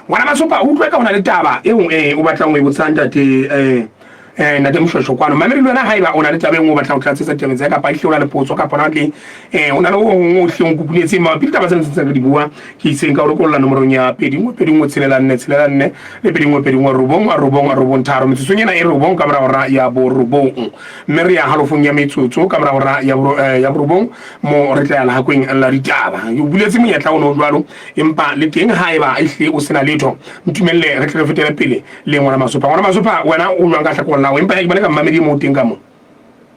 Ngwana Masopa, o utlwe ka ho na le taba eo eh, o batlang ho e botsa ntate eh, eh, ntate Moshweshwe kwano. Mamedi le wena haeba o na le taba e nngwe o batlang ho tlatsetsa ditabeng tsa kapa ehlile o na le potso kapa na tle eh, o na le o hong o hlileng o kukunetseng mabapi le taba tsena tse re di bua, ke itseng ka o lokolla nomorong ya 2 1 2 1 6 4 6 4 le 2 1 2 1 9 9 9 3. Metsotsong ena e robong ka mora hora ya borobong, mme re ya halofong ya metsotso ka mora hora ya boro, eh, ya borobong mo re tla ya lehakweng la ditaba. Ke o buletse monyetla o no jwalo, empa le teng haeba ehlile o sena letho, ntumelle re tle re fetele pele le ngwana Masopa. Ngwana Masopa, wena o jwang ka hlakoreng la hao? Empa ke bone ka mmamedi e mong o teng ka mo.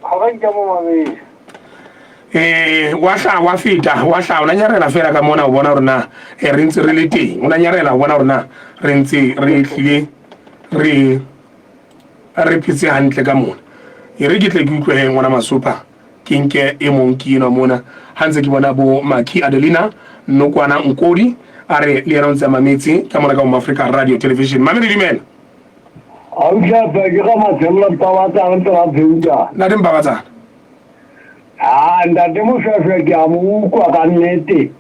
Ga ba nka mo mamedi. Eh, wa hla wa feta, wa hla o na nyarela fela ka mona o bona hore na eh, re ntse re le teng. O na nyarela ho bona hore na re ntse re hlile re re phetse hantle ka mona. E re ke tle ke utlwe he ngwana Masopa. Ke nke e mong ke enwa mona ha ntse ke bona bo Maki Adelina Nokwana Nkodi a re le yena o ntse a mametse ka mona ka Home Africa Radio Television. Mamedi dumela. Autlapa ke ga Matshelela Mpabatsana ntse ba pheuta. Ntate Mpabatsana. Ah ntate Moshweshwe ke a mo utlwa ka nnete.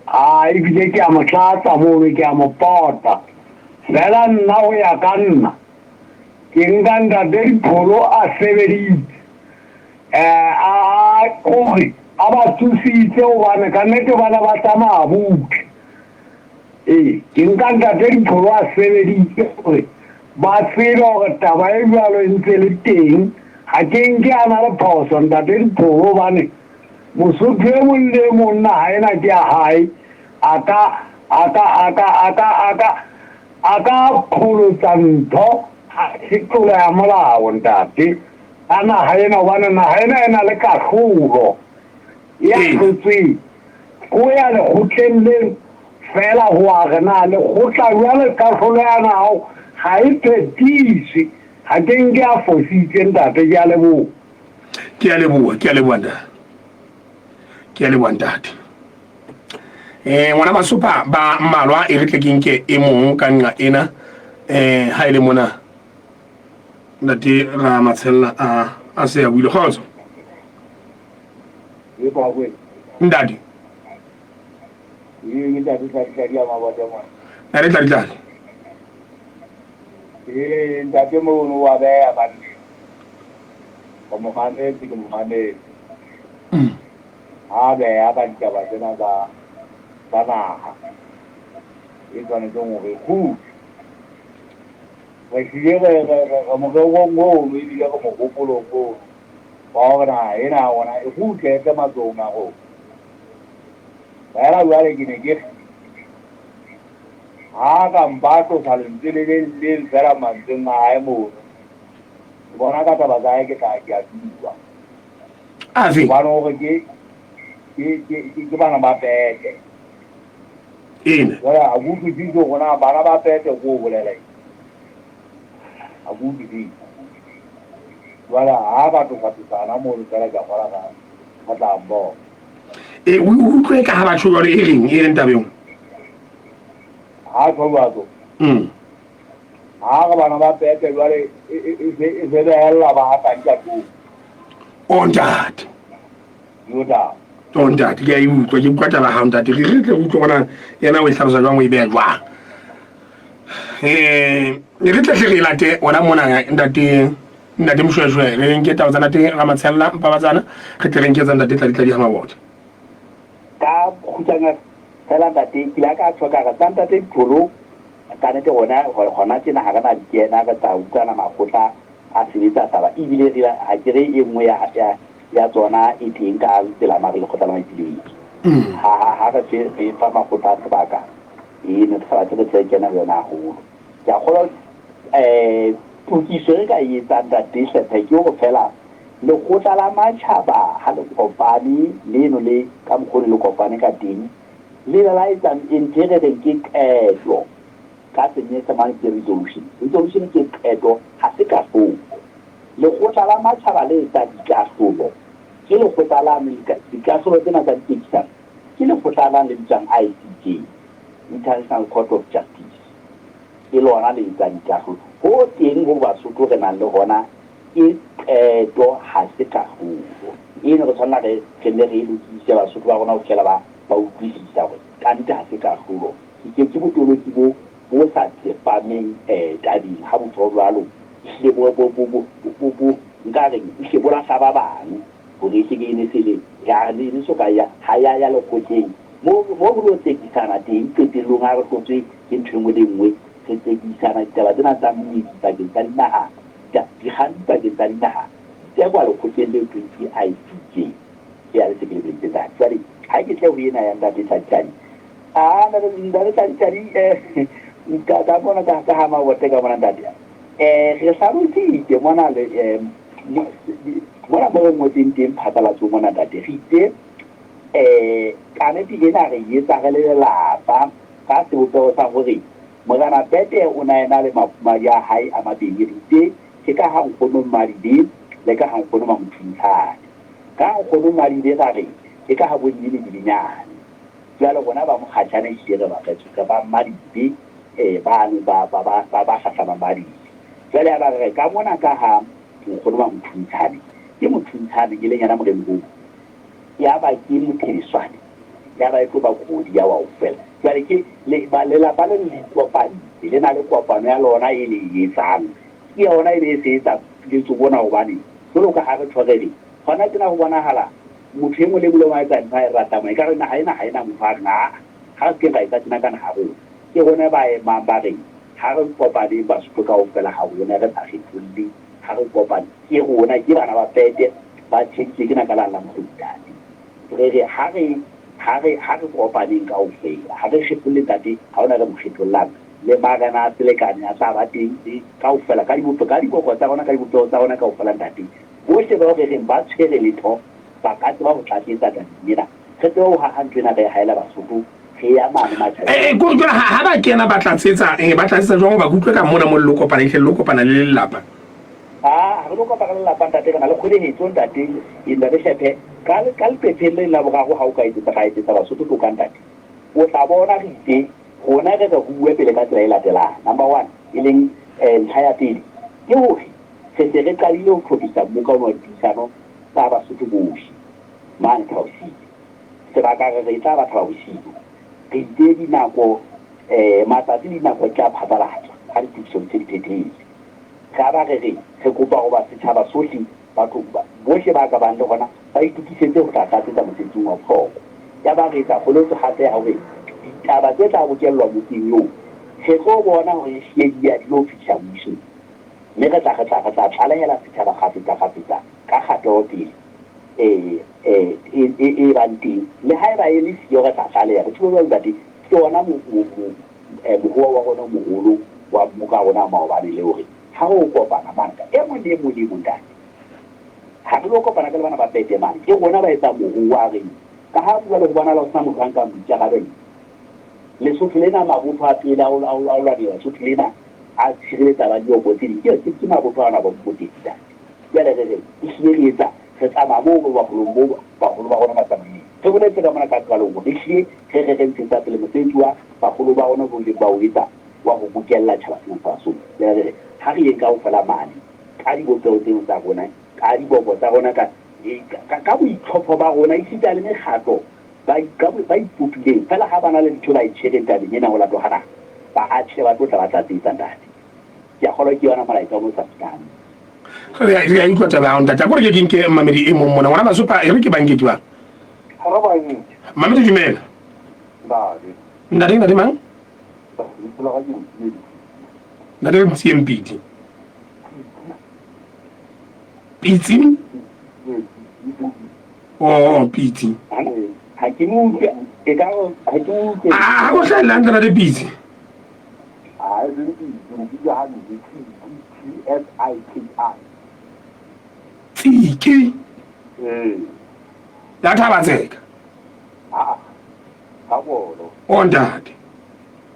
Ah ebile ke a mo tlatsa mono ke a mo pota. Fela nna ho ya ka nna ke nka ntate Dipholo a sebeditse. Eh, a kore a ba tsositse hobane ka nnete ba ne ba tsamaya butle. Ee, ke nka ntate Dipholo a sebeditse hore ba tsebe hore taba e jwalo e ntse le teng. Ha ke nke a na le phoso ntate Dipholo hobane Mosotho e mong le e mong naha ena ke ya hae, a ka a ka a ka a ka a ka a ka qholotsa ntho ha se tlolo ya molao ntate. A naha ena, hobane naha ena e na le kahlolo ya hlotsweng. Ho ya lekgotleng le feela ho a re na lekgotla jwale kahlolo ya nahao ga e phethiswe. Ga ke nke a fositse ntate, ke a leboha. Ke a leboha, ke a leboha ntate. Ke a leboha ntate. Eh ngwana Masopa ba mmalwa e re tle ke nke e mong ka nqa ena eh ha ile mona. Ntate Ramatshella a a se a buile. Kgotso. Ntate. Ee, ntate Tladitladi ya Mabote mona. Ntate Tladitladi. Ee, ntate mono wa beya banne. Ke mo mametse, ke mo mametse. Ha beya ka ditaba tsena tsa tsa naha e tshwanetseng hore e kgutle. Re hlile re re re re morerong ono ebile re mohopolong ono wa hore naha ena ya rona e kgutle e tle matsohong a rona. Feela jwale ke ne ke re, ha a ka mpa a tlosa lentswe le le leng feela mantsweng a hae mono, ke bona ka taba tsa hae ke tla ke a bua. Afe? Hobane hore ke, ke, ke, ke, ke bana ba Pete. Ena. Jwale ha ke utlwisise hore na bana ba Pete ke ho bolela eng. Ha ke utlwisise. Jwale ha a ka tlosa tlosana mono feela ke a kgola ka, ka tla mbona. E, o utlwe ka ha batho jwale e reng, e reng tabeng? Ha tjho jwalo. Ha re bana ba Pete jwale e, e, e se e se behella ba hatang ka tlung. O ntate. Yo taba. O ntate, ke a e utlwa, ke utlwa taba ya hao ntate. Re re tle re utlwe gona yena o e hlalosa jwang, o e beha jwang. Eh, re tle hle re e late hona mona ntate. Ntate Moshoeshoe, re nke taba tsa ntate Ramatshella Mpabatsana, re tle re nke tsa ntate Tladitladi ha Mabotho. Ka kgutshwanya fela ntate, ke ile ka tjho ka re tsa ntate Tholo ka nnete rona hona tjena ha re na di kena, re tla utlwana makgotla a sebetsa taba ebile re ha ke re e nngwe ya ya ya tsona e teng ka tsela mare lekgotla la maipiletso. Ha ha ha re fe re fa makgotla sebaka e ne re sa batle re tle kena ho yona haholo. Ke a kgolwa um tokiso e re ka e etsang Ntate Hlephe ke hore feela lekgotla la matjhaba ha le kopane leno le ka mokgwa o ne le kopane ka teng, le ile la etsa ntho e re reng ke qeto, ka Senyesemane ke resolution. Resolution ke qeto, ha se kahlolo. Lekgotla la matjhaba le etsa dikahlolo, ke lekgotla lane dikahlolo tsena tsa ditekisano ke lekgotla lane le bitswang ICJ. International Court of Justice, ke lona le etsang dikahlolo. Ho teng ho Basotho re nang le hona ke qeto, ha se kahlolo. Eno re tshwanela re re nne re e lokise Basotho ba rona ho fihlela ba ba utlwisisa hore kannete ha se kahlolo. Ke ke botoloki bo bo sa tsepameng tabeng ha bo tjho jwalo, ehlile bo bo bo bo bo bo nka reng ehlile bo lahla ba bang. Hore e se ke e ne se le ya ne ne so ka ya ha ya ya lekgotleng mo mo re lo tsekisana teng qetellong ha re hlotswe ke ntho e nngwe le e nngwe re tsekisana ditaba tsena tsa meedi pakeng tsa dinaha dikgang dipakeng tsa dinaha di tsekwa lekgotleng le thweng ke ICJ ke ya le se ke le boletse ntate jwale ha ke tle ho ena ya ntate Tladitladi a ntate ntate Tladitladi eh ka ka mona ka ka ha mabote ka mona ntate eh re hlalositse mona le eh Mona mo re ngotseng teng phatlalatsong mona ntate, re itse um kannete ena re e etsa re le lelapa ka sebopeho sa hore Morena Pete o na ena le mafumadi a hae a mabedi, re itse ke ka ha nkgono Mmadibe le ka ha nkgono Mamothunthane. Ka ha nkgono Mmadibe ra re ke ka ha bo Nnene Dibenyane. Jwale rona ba Mokgatjhane ehlile re ba re ba Mmadibe um bano ba ba ba ba hlahlamang Mmadibe. Jwale yaba re re ka mona ka ha Nkgono wa Mothuntshane, ke Mothuntshane e leng yena moremoholo, yaba ke Mothebeswane, yaba e tlo ba kodi ya wa ofela. Jwale ke le, ba, lelapa le le ikopantse, le na le kopano ya lona e le e etsang. Ke yona e be e se etsa boipiletso bona hobane jwalo ka ha re tjho re re, hona tjena ho bonahala motho e mong le e mong le mong a etsa ntho a e ratang, ekare naha ena ha e na motho a reng aa, ha re se keng ra etsa tjena ka naha ya rona. Ke rona ba emang ba reng, Ha re kopaneng Basotho kaofela ha rona re sa kgetholle, ha re kopane ke rona, ke bana ba Pete ba tsheditswe ke naka la la Ntate. Re re ha re ha re ha re kopaneng kaofela, ha re kgetholle ntate, ha hona re mo kgethollang. Le marena a selekane a tla ba teng kaofela ka dibopeho ka diboko tsa rona ka dibopeho tsa rona kaofela ntate. Bohle bao re reng ba tshwere letho ba ka tseba ho tlatsetsa tabeng ena. Re tsebe ho haha ntho ena re e haela Basotho. Re ya mane matjhabeng. Eh, eh, kore jwale ha ha ba kena ba tlatsetsa, eh, ba tlatsetsa jwang hoba ke utlwe ka mona mo le lo kopana, ehlile le lo kopana le lelapa. Ha, ha re lo kopana le lelapa ntate, re na le kgwelehetso ntate, eh, ntate Hlephe, ka, ka leqepheng le la boraro ha o ka etsetsa, ra etsetsa Basotho toka ntate. O tla bona re itse, rona re re ruwe pele ka tsela e latelang. Number one, e leng, eh, ntlha ya pele, ke hore re se re qadile ho hlophisa mmoka ona wa dipuisano tsa Basotho bohle. Mane Thaba Bosiu. Sebaka re re e tla ba Thaba Bosiu. Re itse dinako, matsatsi le dinako di tla phatlalatswa ha ditokiso di se di phethehile. Ra ba re re, re kopa hoba setjhaba sohle, batho bohle ba ka bang le hona, ba itokisetse ho tla tlatsetsa mosebetsing wa bohlokwa. Yaba re etsa kgoletso hape ya hore ditaba tse tla bokellwa mokeng oo, re tlo bona hore ehlile di ya di lo fihla mmusong. Mme re tla, re tla, re tla tlalehela setjhaba kgafetsa, kgafetsa ka kgatelopele e, e, e, e, e bang teng. Le haeba e le siyo, re tla tlaleha. Botho bo jwalo, Ntate, ke ona mo, mo, mo, mohoa wa rona o moholo wa mmoka wa rona wa maobane le hore ha re o kopana mane ka e mong le e mong le e mong, Ntate, ha re lo kopana ka le bana ba pete mane, ke rona ba etsang mohoa reng, ka ha jwale ho bonahala ho sena motho a nkang boikarabello. Lesotho lena, mabotho a pele a ho, a ho, a ho lwanela Lesotho lena, a tshireletsa ba diobo tse ding, ke, ke, ke mabotho ana a ba Mokotedi, Ntate. Jwale re re, ehlile re etsa, re tsamaya moo bo baholong bo baholo ba rona ba tsamaileng. Re boletse ka mona ka qalong hore ehlile re re re ntshetsa pele mosebetsi wa baholo ba rona bo ileng ba o etsa wa ho bokella tjhaba sena sa Basotho. Jwale re re, ha re yeng kaofela mane ka dibopeho tseno tsa rona, ka diboko tsa rona, ka, ka, ka boitlhopho ba rona, esita le mekgatlo ba, ka, ba ipopileng, feela ha ba na le ntho ba e tshwereng tabeng ena ho latoha naha, ba a tle ba tlo tla ba tlatsetsa, Ntate. Ke a kgolwa ke yona molaetsa o no sa fihlang. Re a re a utlwa taba ya hao ntate. A ko re ke ke nke mmamedi e mong mona. Ngwana Basopa e re ke banke ke bang. Ha re banke. Mmamedi dumela. Ntate. Ntate ntate mang? Lebitso la ka ke Ntsie Mpiti. Ntate Ntsie Mpiti. Pitsi? Oh, Pitsi. Ha ke mo utlwe, e ka ha ke mo utlwe. Ah, ha go hlahella hantle ntate Pitsi. Ha e seng Pitsi, Mpiti hantle, T S I K I. Tsiki. Ee. Ya Thabatseka. Ah, ka bolo. O ntate.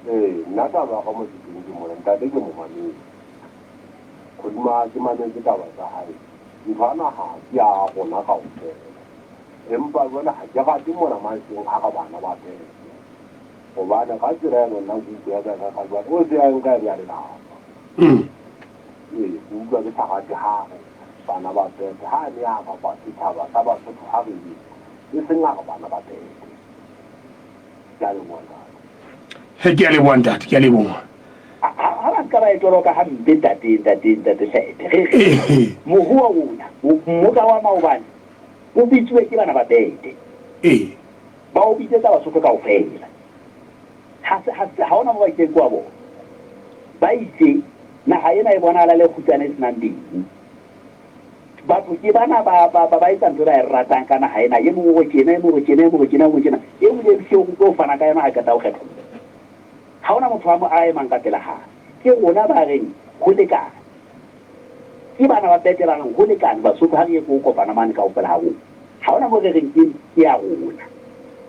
Ee, nna taba ya ka mo seteng ke mona, ntate ke mo mametse. Hodima ke mametse taba tsa hae. Ntho ana ha ke ya rona kaofela. Empa jwale ha ke rate mona maseng a re bana ba pele. Hobane ka tsela eno nna ke utlwa ka ka jwale o se a nka e ya lelapa. Ee, ke utlwa ke sa rate ha re bana ba pete. Ha ne a re ba setjhaba sa Basotho ha re ye. E seng a re bana ba pete. Ke a leboha ntate. He ke a leboha ntate, ke a leboha. Ha ba nka ba e toloka hampe ntate, ntate, ntate Hlete. Re re mohoa ona, mmoka wa maobane o bitsuwe ke bana ba pete. Ee. Ba o bitsetsa Basotho kaofela. Ha se, ha se, ha hona moo ba itseng ke wa bona. Ba itse, naha ena e bonahala e le kgutsana e se nang beng. Batho ke bana ba, ba, ba, ba etsa ntho e ba e ratang ka naha ena. E mong o re tjena, e mong o re tjena, e mong o re tjena, e mong o re tjena. E mong le e mong o tlo fana ka yona ha qeta ho kgetholla. Ha hona motho a mo, a emang ka pela hae. Ke rona ba reng ho lekane. Ke bana ba Pete ba reng ho lekane Basotho ha re ye ko kopana mane kaofela ha rona. Ha hona moo re reng ke ke ya rona.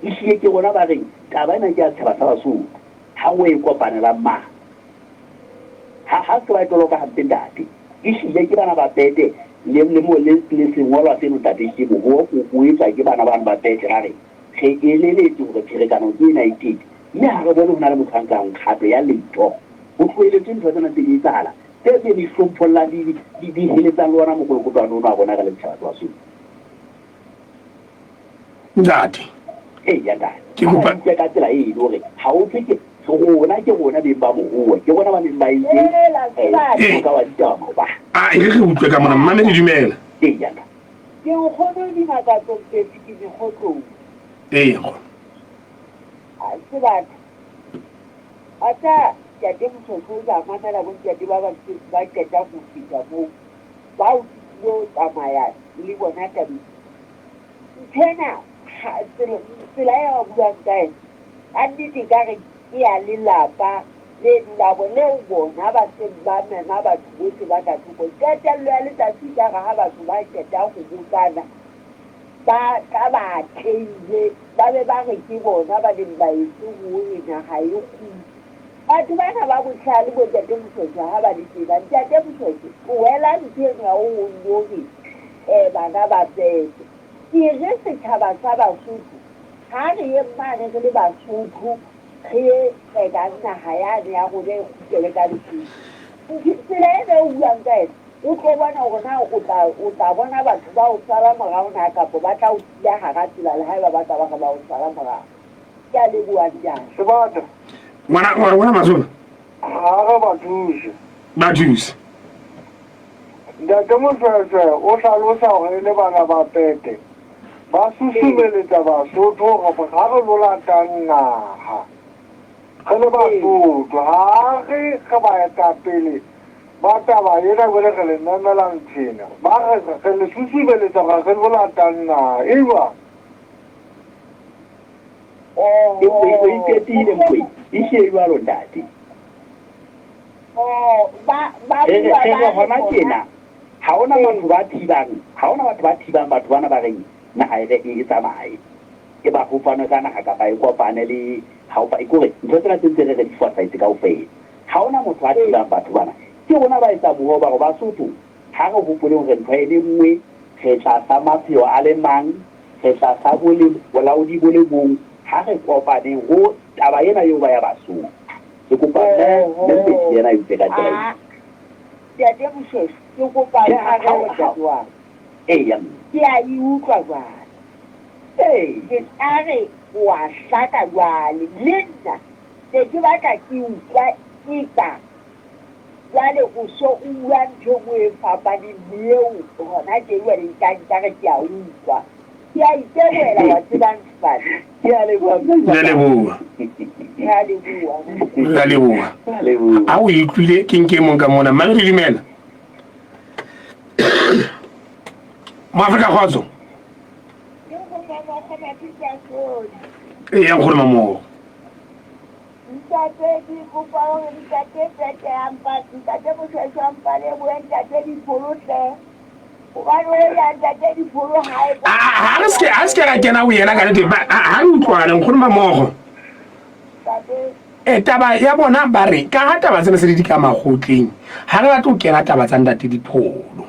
Ehlile ke rona ba reng taba ena ke ya setjhaba sa Basotho. Ha o e kopanelang mane. Ha ha se ba e toloka hampe ntate. Ehlile ke bana ba Pete le le mo le le sengolwa seno ntate ehlile mohoho o o etswa ke bana bano ba Pete ra re re eleletswe hore pherekano ke ena e teng. Mme ha re bone ho na le motho a nkang kgato ya letho. Ho tloheletswe ntho tsena tse di etsahala. Tse tse di hlomphollang di di di heletsang le ona mokolokotwane ono wa rona re le setjhaba sa Basotho. Ntate. Eya ntate. Ke kopa utlwe ka tsela e le hore ha o thwe ke rona ke rona beng ba mohoa, ke rona ba neng ba entse moka wa ditaba maobane. A e re re utlwe ka mona mmamedi dumela. Eya ntate. Ke nkgono Dimakatso Mpepi ke Mekgotlong. Eya nkgono. Ha se batho. Ata ntate Moshoeshoe o tla mamela bo ntate ba ba ba qetang ho feta moo. Bao ke tlilo tsamaya le bona tabeng. Ntho ena ha tsela tsela eo a buang ka yona ka nnete ekare ke ya lelapa leno la bo leo bona ba seng ba mema batho bohle ba ka thoko. Qetello ya letsatsi ekare ha batho ba qeta ho bokana ba tla ba atlehile ba be ba re ke bona ba neng ba etse hore naha e kgutle. Batho bana ba bohlale bo Ntate Moshoeshoe ha ba le tjena. Ntate Moshoeshoe, tlohela ntho eno ya ho no re bana ba pepe. Ke re setjhaba sa Basotho, ha re yeng mane re le Basotho re ye tsekang naha yane ya rona e kgutlele ka Lesotho. Tsela ena e o buang ka yona. O tlo bona hore na o tla, o tla bona batho ba o sala morao na kapa ba tla o siya hara tsela le haeba ba ka ba re ba o sala morao. Ke a leboha ntate. Sebata. Ngwana, ngwana Masoba. Ha re ba thuse. Ba thuse. Ntate Mosweswe o hlalosa hore e le bana ba Pete ba susumeletsa Basotho hore ha re lo latang naha re le Basotho ha re re baetapele ba taba ena jwale re le memela nthwena ba re re le susumeletsa hore re lo latang naha e jwang? O iqetile Mkwena, e hlile jwalo ntate. Re re re re hona tjena ha hona batho ba thibang, ha hona batho ba thibang batho bana ba reng naha e re e tsamaye. E ba ho fanwe ka naha kapa e kopane le ha o ke hore ntho tsena tse ntse re re di fosahetse kaofela. Ha hona motho a thibang batho bana. Ke rona ba etsa mohoo ba re Basotho ha re hopoleng hore ntho e le nngwe re tlasa mapheo a le mang, re tlasa bo le bolaodi bo le bong, ha re kopaneng ho taba ena eo ba ya Basotho. Ke kopa mme mme Mpetsi yena a itse ka tsela eo. Ntate Moshoeshoe, ke kopa Tjhe, ha tshwarelo ntate wa ka. Eya mme. Ke a e utlwa jwale. Ee. Ke tla re o a hlaka jwale. Le nna ne ke batla ke utlwa eka jwale o so o bua ntho e nngwe e fapaneng le eo hona tje jwale nkare ke a utlwa. Ke a itebohela wa tseba Nfane. Ke a leboha mme Re a leboha. Re a leboha. Re a leboha. A o e utlwile ke nke mong ka mona. Mmame re dumela. Moafrika kgotso. Ee ya nkgono mamogo. Ntate ke kopa hore ntate Pete a mpa ntate Moshweshwe a mpa lebohe ntate Dipholo hle. Hobane o ya ntate Dipholo ha e Ha re se ha se ra kena ho yena ka nnete ba ha re utlwane nkgono mamogo. Ntate E taba ya bona ba re ka ha taba tsena se di ka makgotleng ha re batle ho kena taba tsa ntate Dipholo.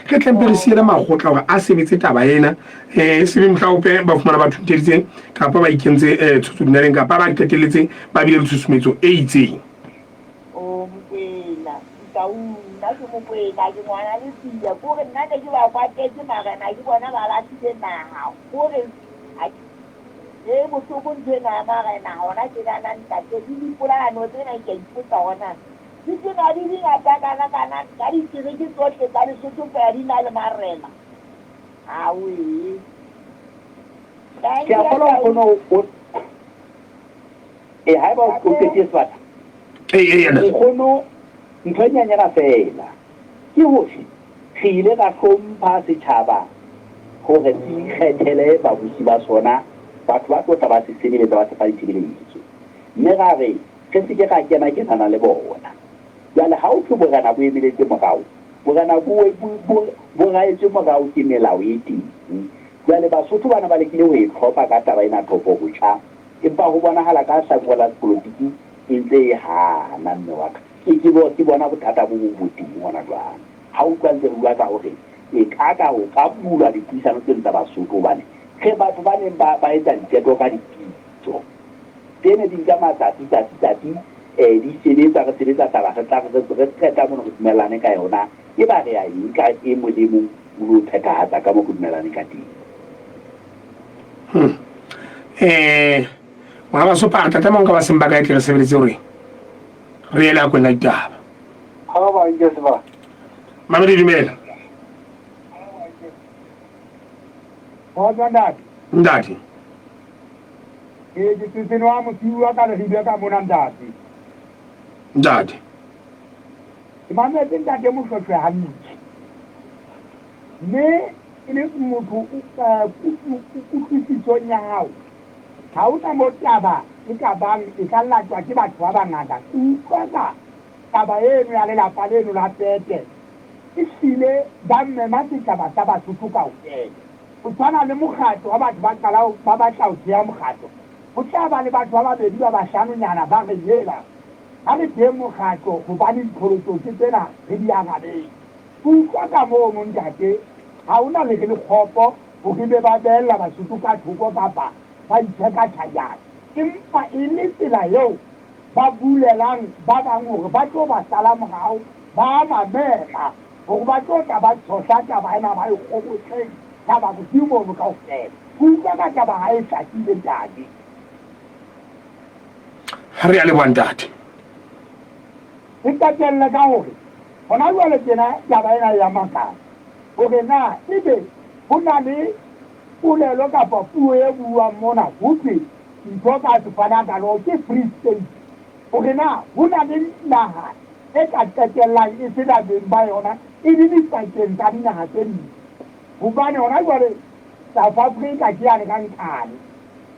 Re tle mpe re siele makgotla hore a sebetse taba ena eh e sebe mohla ope ba fumana ba thunteditse kapa ba ikentse eh tshotso dinaleng kapa ba qetelletse ba bile le tshusumetso e itseng. O Mokwena, Ntaung, nna ke Mokwena, ke ngwana Letsiya. Ke hore nna ne ke ba kwatetse marena ke bona ba lahlile naha. Ke hore ha e bohloko ntho ena ya marena hona tjenana ntate le dipolayano tsena ke a ipotsa hore na di tena di di ngata kana kana ka ditereke tsohle tsa Lesotho fela di na le marena. Awe. Ke a kgolwa nkgono o e haeba o qetile sebata. Ee, ee, Nkgono ntho e nyanyana feela ke hore re ile ra hlompha setjhaba hore se ikgethele babusi ba sona, batho ba tlo tla ba se sebeletsa, ba se fa ditshebeletso. Mme ra re re se ke ra kena-kenana le bona. Jwale ha ho thwe borena bo emeletse morao, borena bo, bo, bo, bo raetswe morao ke melao e teng. Jwale Basotho bana ba lekile ho e tlhopha ka taba ena tlhopho botjha, empa ho bonahala ka hlakore la sepolotiki e ntse e hana, mme wa ka. Ke, ke, ke bona bothata bo bong bo teng hona jwale. Ha o utlwa ntse re bua ka hore e ka ka ho ka bulwa dipuisano tseno tsa Basotho hobane re batho ba neng ba, ba etsa diqeto ka dipitso. Tse ne di nka matsatsi, tsatsi, tsatsi, eh, di sebetsa, re sebetsa taba, re tla re, re qeta mono re dumellane ka yona, eba re a e nka e mong le e mong o lo phethahatsa ka moo re dumellaneng ka teng. Eh, ngwana Basopa, re tla tlameha ho nka ba seng ba kae tle re sebeletse hore re ye leakong la ditaba. Ha ba nke sebaka. Mamedi dumela. Kgotso ntate. Ntate. Ee, ke Tsetsene wa Mosiuwa ka Leribe ka mona ntate. Ntate. Ke mametse ntate Moshoeshoe hantle. Mme e le motho kutlwisisong ya hao, ha ho na mo taba e ka bang e ka latwa ke batho ba bangata. Ke utlwa ka taba eno ya lelapa leno la Pete, ehlile ba mema setjhaba sa Basotho kaofela. Ho tshwana le mokgatlo wa batho ba qala ba batla ho thea mokgatlo, ho tla ba le batho ba babedi ba bahlanonyana ba re, Hela, ha re theeng mokgatlo hobane diqholotso ke tsena re di arabeng. Ke utlwa ka mono ntate, ha ho na lere le kgopo hore ebe ba behella Basotho ka thoko kapa ba itheka tjhajana, empa e le tsela eo ba bulelang ba bang hore ba tlo ba sala morao, ba a mamela. Hore ba tlo tla ba tshohla taba ena ba e kgobotleng taba bosiu mono kaofela. Ke utlwa ka taba ha e hlakile ntate. Re a leboha ntate. Ke qetelle ka hore hona jwale tjena taba ena e ya makatsa hore na ebe ho na le polelo kapa puo e buuwang mona ho thwe ntho ka sefanakaloo ke Free State hore na ho na le naha e ka qetellang e se na beng ba yona e le dipakeng tsa dinaha tse ding. Hobane hona jwale South Africa ke yane ka nqane,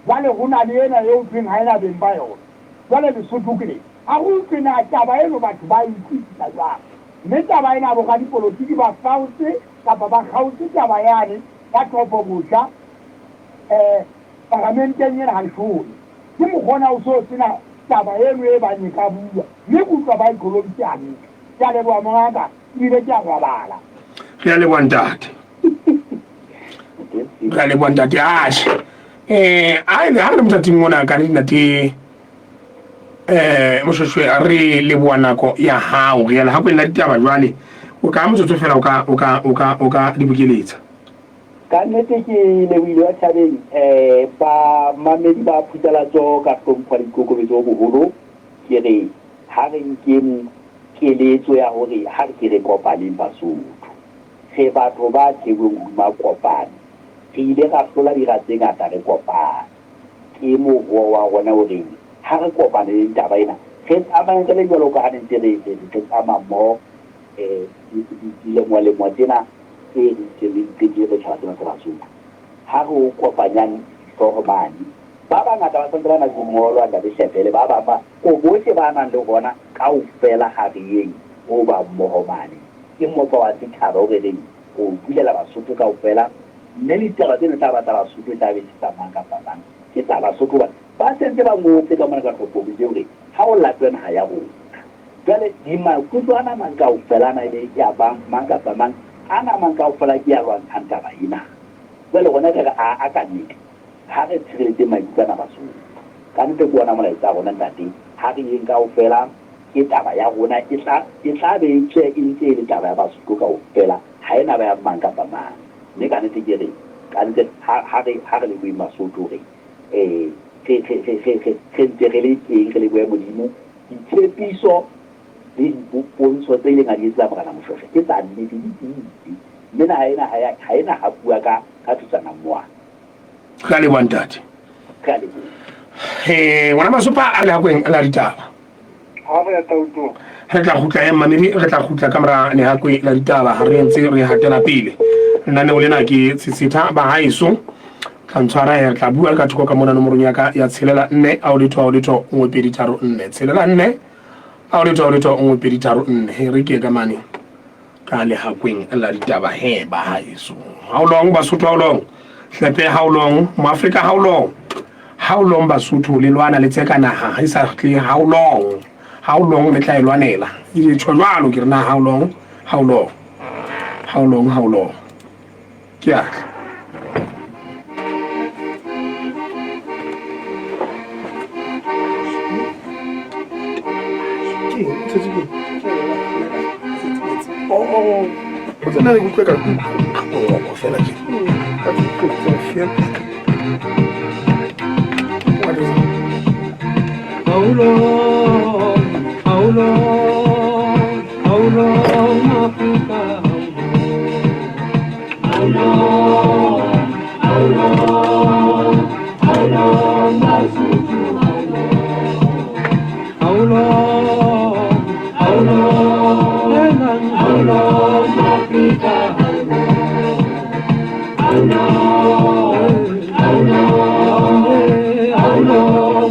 jwale ho na le ena eo thweng ha e na beng ba yona. Jwale Lesotho ke le ha re utlwe na taba eno batho ba e utlwisisa jwang. Mme taba ena boradipolotiki ba faotse kapa ba kgaotse taba yane ya tlhopho botjha um paramenteng ena ha leshome. Ke mokgwa ona o so sena taba eno e bang e ka bua mme ke utlwa ba e qholoditse hantle. Ke a leboha mongaka ebile ke a robala. Re a leboha ntate. Re a leboha ntate. Atjhe. Eh, a e ha re le mothating ona ka ntate eh Moshoeshoe re leboha nako ya hao. Re ya lehakweng la ditaba jwale. O ka motsotso fela o ka o ka o ka o ka di bokeletsa. Ka nnete ke lebohile wa tjhabeng um bamamedi ba Phutsalatso ka hlompho le boikokobetso bo boholo. Ke re ha re nkeng keletso ya hore ha re ke re kopaneng Basotho. Re batho ba theuweng hodima kopano. Re ile ra hlola dira tse ngata re kopane. Ke mohoo wa rona o reng ha re kopaneleng taba ena, re tsamayeng re le jwalo ka ha ne ntse re tsamaya mmoho dilemolemo tsena tse re ntseng re di qetile re tjhaba tsena tsa Basotho. Ha re o kopanyang dihlooho mane, ba bangata ba santse ba na le dingolwa, Ntate Shepele, ba bang ba, ko bohle ba nang le hona, kaofela ha re yeng ho ba mmoho mane. Ke mokgwa wa setjhaba o re reng re o bulela Basotho kaofela, mme le ditaba tseno e tla ba tsa Basotho, e tla be e se tsa mang kapa mang, ke tsa Basotho hobane ba sentse ba ngotse ka mona ka tlhophong eo hore ha o latwe naha ya rona. Jwale dimaikutlo ana mang kaofela ana e be ya bang mang kapa mang, ana mang kaofela ke ya lwantshang taba ena. Jwale rona re re aa ka nnete ha re tshireletseng maikutlo ana Basotho. Ka nnete ke ona molaetsa wa rona ntate, ha re yeng kaofela ke taba ya rona e tla e tla be e tswe e ntse e le taba ya Basotho kaofela ha e na ba ya mang kapa mang. Mme ka nnete ke re ka nnete ha ha re ha re leboheng Basotho hore eh re re re re re ntse re le teng re lebohe Modimo. Ditshepiso le dipontsho tse ileng a di etsetsa Morena Moshoeshoe ke tsa nnete, di tiile, mme naha ena ha ya, ha e na hapuwa ka, ka thutsanammoana. Re a leboha ntate. Re a leboha. Eh, ngwana Masopa a le hakweng la ditaba. Ha re ya tautong. Re tla kgutla eh, mmamedi, re tla kgutla ka mora lehakwe la ditaba ha re ntse re hatela pele. Lenaneo lena ke Tshitshetha ba haeso. Tla ntshwara he, re tla bua le ka thoko ka mona nomorong ya ka ya tshelela nne ao letho ao letho nngwe pedi tharo nne tshelela nne ao letho ao letho nngwe pedi tharo nne. He re ke ka mane ka lehakweng la ditaba he ba haeso. How long Basotho how long? Hlepe how long? Moafrika how long? How long Basotho le lwana le tseka naha ha e sa tle how long? How long le tla e lwanela? Ke tjho jwalo ke re na how long? How long? How long how long? Ke a tla. O tsena le utlwe ka ngoko fela ke. Ka fela. Paulo, Paulo, Paulo, Afrika, Paulo, Paulo, Paulo, Basotho, Paulo, Paulo, Paulo, Afrika, Paulo, Paulo, Paulo,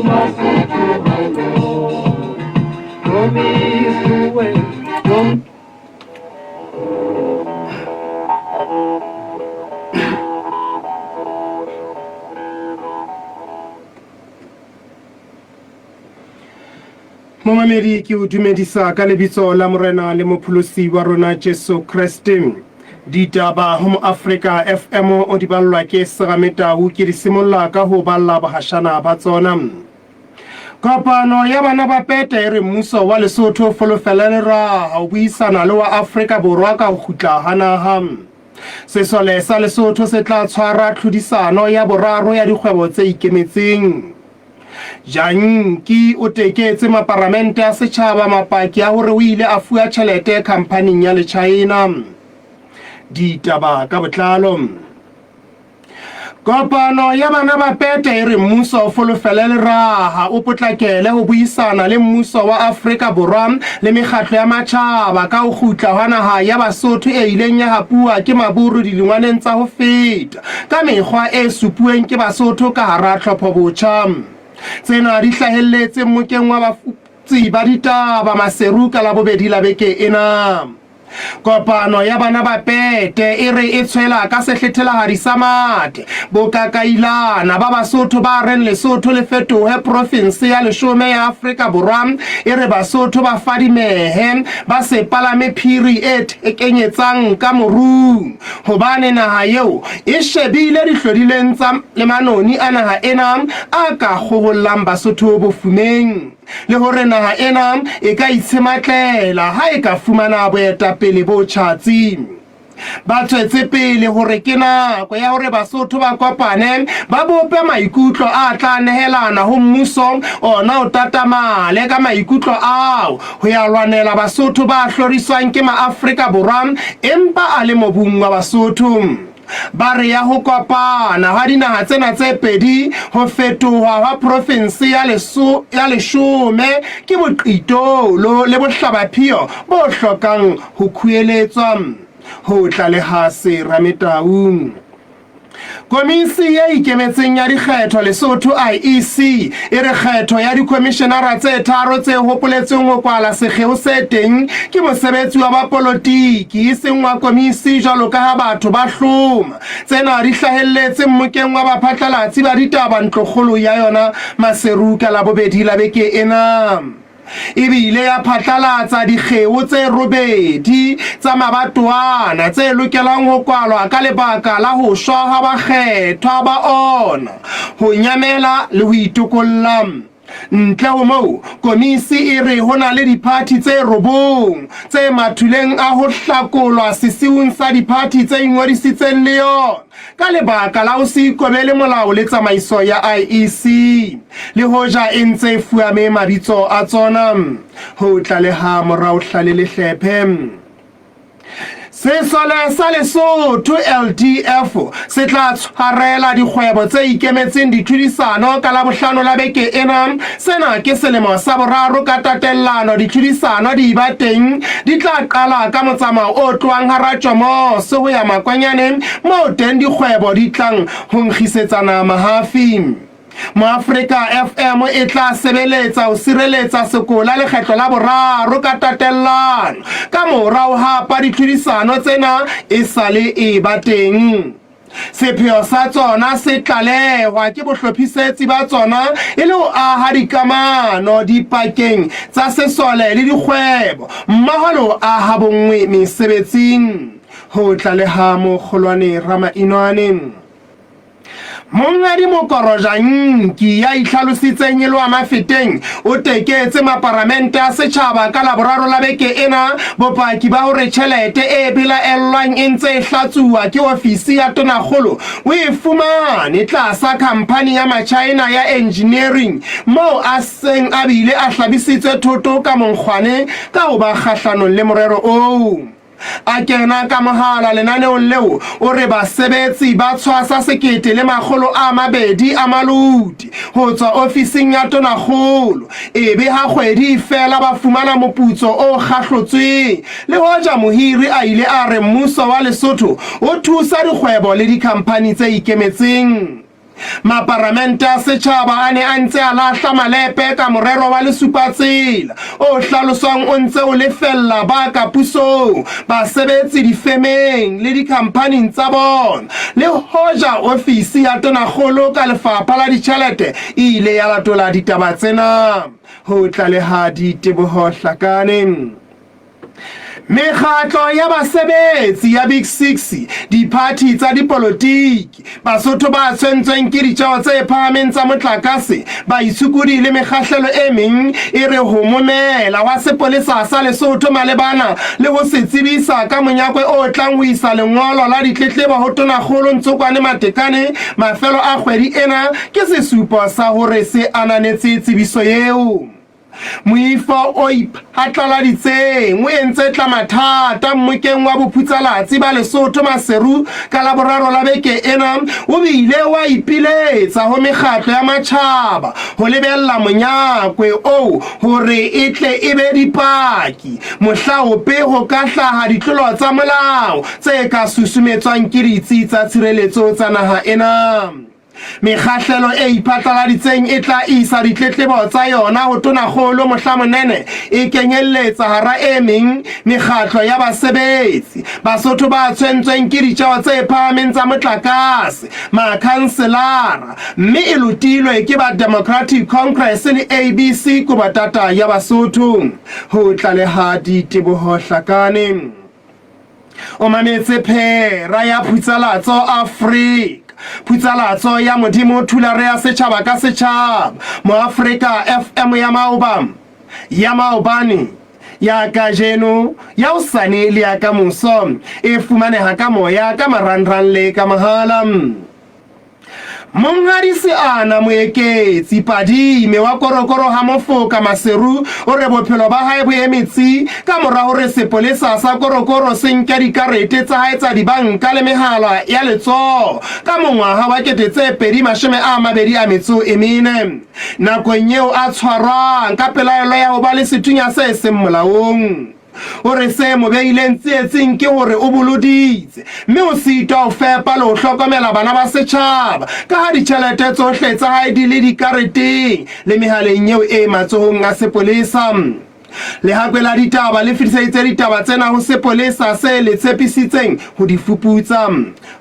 Basotho, Paulo, Promise from Momamedi ke o dumedisa ka lebitso la Morena le Mopholosi wa rona Jesu Kreste. Ditaba ho Moafrika FM o di ballwa ke Serame Tau ke di simolla ka ho balla bohashana ba tsona. Kopano ya bana ba Pete e re mmuso wa Lesotho o folofele leraha ho buisana le wa Afrika Borwa ka ho kgutla ha naha. Sesole sa Lesotho se tla tshwara tlhodisano ya boraro ya dikgwebo tse ikemetseng. Janki o teketse maparamente a setjhaba mapaki a hore o ile a fuwa tjhelete khamphaning ya Lechaena. Ditaba ka botlalo. Kopano ya bana ba Pete e re mmuso o folofele leraha o potlakele ho buisana le mmuso wa Afrika Borwa le mekgatlo ya matjhaba ka ho kgutla hwa naha ya Basotho e ileng ya hapuwa ke Maburu dilengwaneng tsa ho feta ka mekgwa e supuweng ke Basotho ka hara tlhophobotjha. Tsena di hlahelletse mmokeng wa bafuputsi ba ditaba Maseru ka Labobedi la beke ena. Kopano ya bana ba Pete e re e tshwela ka sehlethelahadi sa mate bokakailana ba Basotho ba reng Lesotho le fetohe profinse ya leshome ya Afrika Borwa. E re Basotho ba fadimehe ba se palame phiri e thekenyetsang ka morung hobane naha eo e shebile dihlodileng tsa le manoni a naha ena a ka kgohollang Basotho bofumeng. le hore naha ena e ka itshematlela ha e ka fumana boetapele bo tjhatsi. Ba tswetse pele hore ke nako ya hore Basotho ba kopane ba bope maikutlo a tla nehelana ho mmuso ona o tatamale ka maikutlo ao ho ya lwanela Basotho ba hloriswang ke Maafrika Borwa empa a le mobung wa Basotho. Ba re ya ho kopana hwa dinaha tsena tse pedi ho fetohwa hwa profinse ya leso ya leshome ke boqitolo le bohlabaphio bo hlokang ho khueletswa. Ho tlaleha Serame Tau. Komisi e ikemetseng ya dikgetho Lesotho, IEC, e re kgetho ya dikhomishenara tse tharo tse hopoletsweng ho kwala sekgeo se teng ke mosebetsi wa bapolotiki e seng wa komisi jwalo ka ha batho ba hloma. Tsena di hlahelletse mmokeng wa baphatlalatsi ba ditaba ntlokgolo ya yona Maseru ka Labobedi la beke ena. E bile ya phatlalatsa dikgeo tse robedi tsa mabatowana tse lokelang ho kwalwa ka lebaka la ho shwa hwa bakgethwa ba ona, ho nyamela le ho itokolla. Ntle ho moo, komisi e re ho na le diphathi tse robong tse mathuleng a ho hlakolwa sesiung sa diphathi tse ingodisitseng le yona ka lebaka la ho se ikobele molao le tsamaiso ya IEC, le hoja e ntse e fuame mabitso a tsona. Ho tlaleha Morao Hlale Lehlephe. Sesole sa Lesotho, LDF, se tla tshwarela dikgwebo tse ikemetseng ditlhodisano ka Labohlano la beke ena. Sena ke selemo sa boraro ka tatellano ditlhodisano di ba teng. Di tla qala ka motsamao o tlohang ha Ratjomose ho ya Makwanyane moo teng dikgwebo di tlang ho nkgisetsana mahafi. Moafrika FM e tla sebeletsa ho sireletsa sekola lekgetlo la boraro ka tatellano ka mora ho hapa ditlhodisano tsena e sa le e ba teng. Sepheo sa tsona se tlalehwa ke bohlophisetsi ba tsona e le ho aha dikamano dipakeng tsa sesole le dikgwebo mmoho le ho aha bonngwe mesebetsing, ho tlaleha Mokgolwane Ramainwane. Monghadi Mokoro Janki ya itlhalositseng e le wa Mafeteng o teketse maparamente a setjhaba ka Laboraro la beke ena bopaki ba hore tjhelete e belaellwang e ntse e hlatsuwa ke ofisi ya tonakgolo o e fumane tlasa khamphani ya Machina ya engineering moo a seng a bile a hlabisitswe thoto ka monkgwane ka ho ba kgahlanong le morero oo. A kena ka mohala lenaneong leo, o re basebetsi ba tshwasa 1,200 a maloti ho tswa ofising ya tonakgolo, ebe ha kgwedi e fela ba fumana moputso o kgahlotsweng. Le hoja mohiri a ile a re mmuso wa Lesotho o thusa dikgwebo le dikhamphani tse ikemetseng. Maparamente a setjhaba a ne a ntse a lahla malepe ka morero wa lesupatsela o hlaloswang o ntse o lefella ba ka pusong, basebetsi difemeng le dikhamphaning tsa bona. Le hoja ofisi ya Tonakgolo ka Lefapha la Ditjhelete e ile ya latola ditaba tsena. Ho tlaleha Diteboho Hlakane. Mekgatlo ya basebetsi ya Big Six, diphathi tsa dipolotiki, Basotho ba tshwentsweng ke ditjeo tse phahameng tsa motlakase, baitshokodi le mekgahlelo e meng e re ho momela wa sepolesa sa Lesotho malebana le ho se tsebisa ka monyakwe o tlang ho isa lengolo la ditletlebo ho Tonakgolo Ntsokwane Matekane mafelo a kgwedi ena ke sesupo sa hore se ananetse tsebiso eo. Moifo o iphatlaladitseng o entse tlamathata mmokeng wa bophutsalatsi ba Lesotho Maseru ka Laboraro la beke ena o bile wa ipiletsa ho mekgatlo ya matjhaba ho lebella monyakwe oo hore e tle e be dipaki mohlaope ho ka hlaha ditlolo tsa molao tse ka susumetswang ke ditsi tsa tshireletso tsa naha ena. Mekgahlelo e iphatlaladitseng e tla isa ditletlebo tsa yona ho Tonakgolo mohla monene e kenyelletsa hara e meng mekgatlo ya basebetsi, Basotho ba tshwentsweng ke ditjeo tse phahameng tsa motlakase, makhanselara, mme e lotilwe ke ba Democratic Congress le ABC Kobatata ya Basotho. Ho tlaleha Diteboho Hlakane. O mametse phera ya Phutsalatso Afrika. Phutsalatso ya Modimo Thulare ya setjhaba ka setjhaba. Moafrika FM ya maoba, ya maobane, ya kajeno, ya hosane le ya kamoso. E fumaneha ka moya, ka marangrang le ka mohala. Monghadi Seana Moeketsi Padime wa Korokoro ha Mofoka Maseru o re bophelo ba hae bo eme tsi ka mora hore sepolesa sa Korokoro se nke dikarete tsa hae tsa dibanka le mehala ya letsoho ka mongwaha wa 2024 nakong eo a tshwarwang ka pelaelo ya ho ba le sethunya se seng molaong. O re se mo beileng tsietsing ke hore o boloditse mme o sitwa ho fepa le ho hlokomela bana ba setjhaba ka ha ditjhelete tsohle tsa hae di le dikareteng le mehaleng eo e matsohong a sepolesa. Lehakwe la ditaba le fetiseditse ditaba tsena ho sepolesa se le tshepisitseng ho di fuputsa,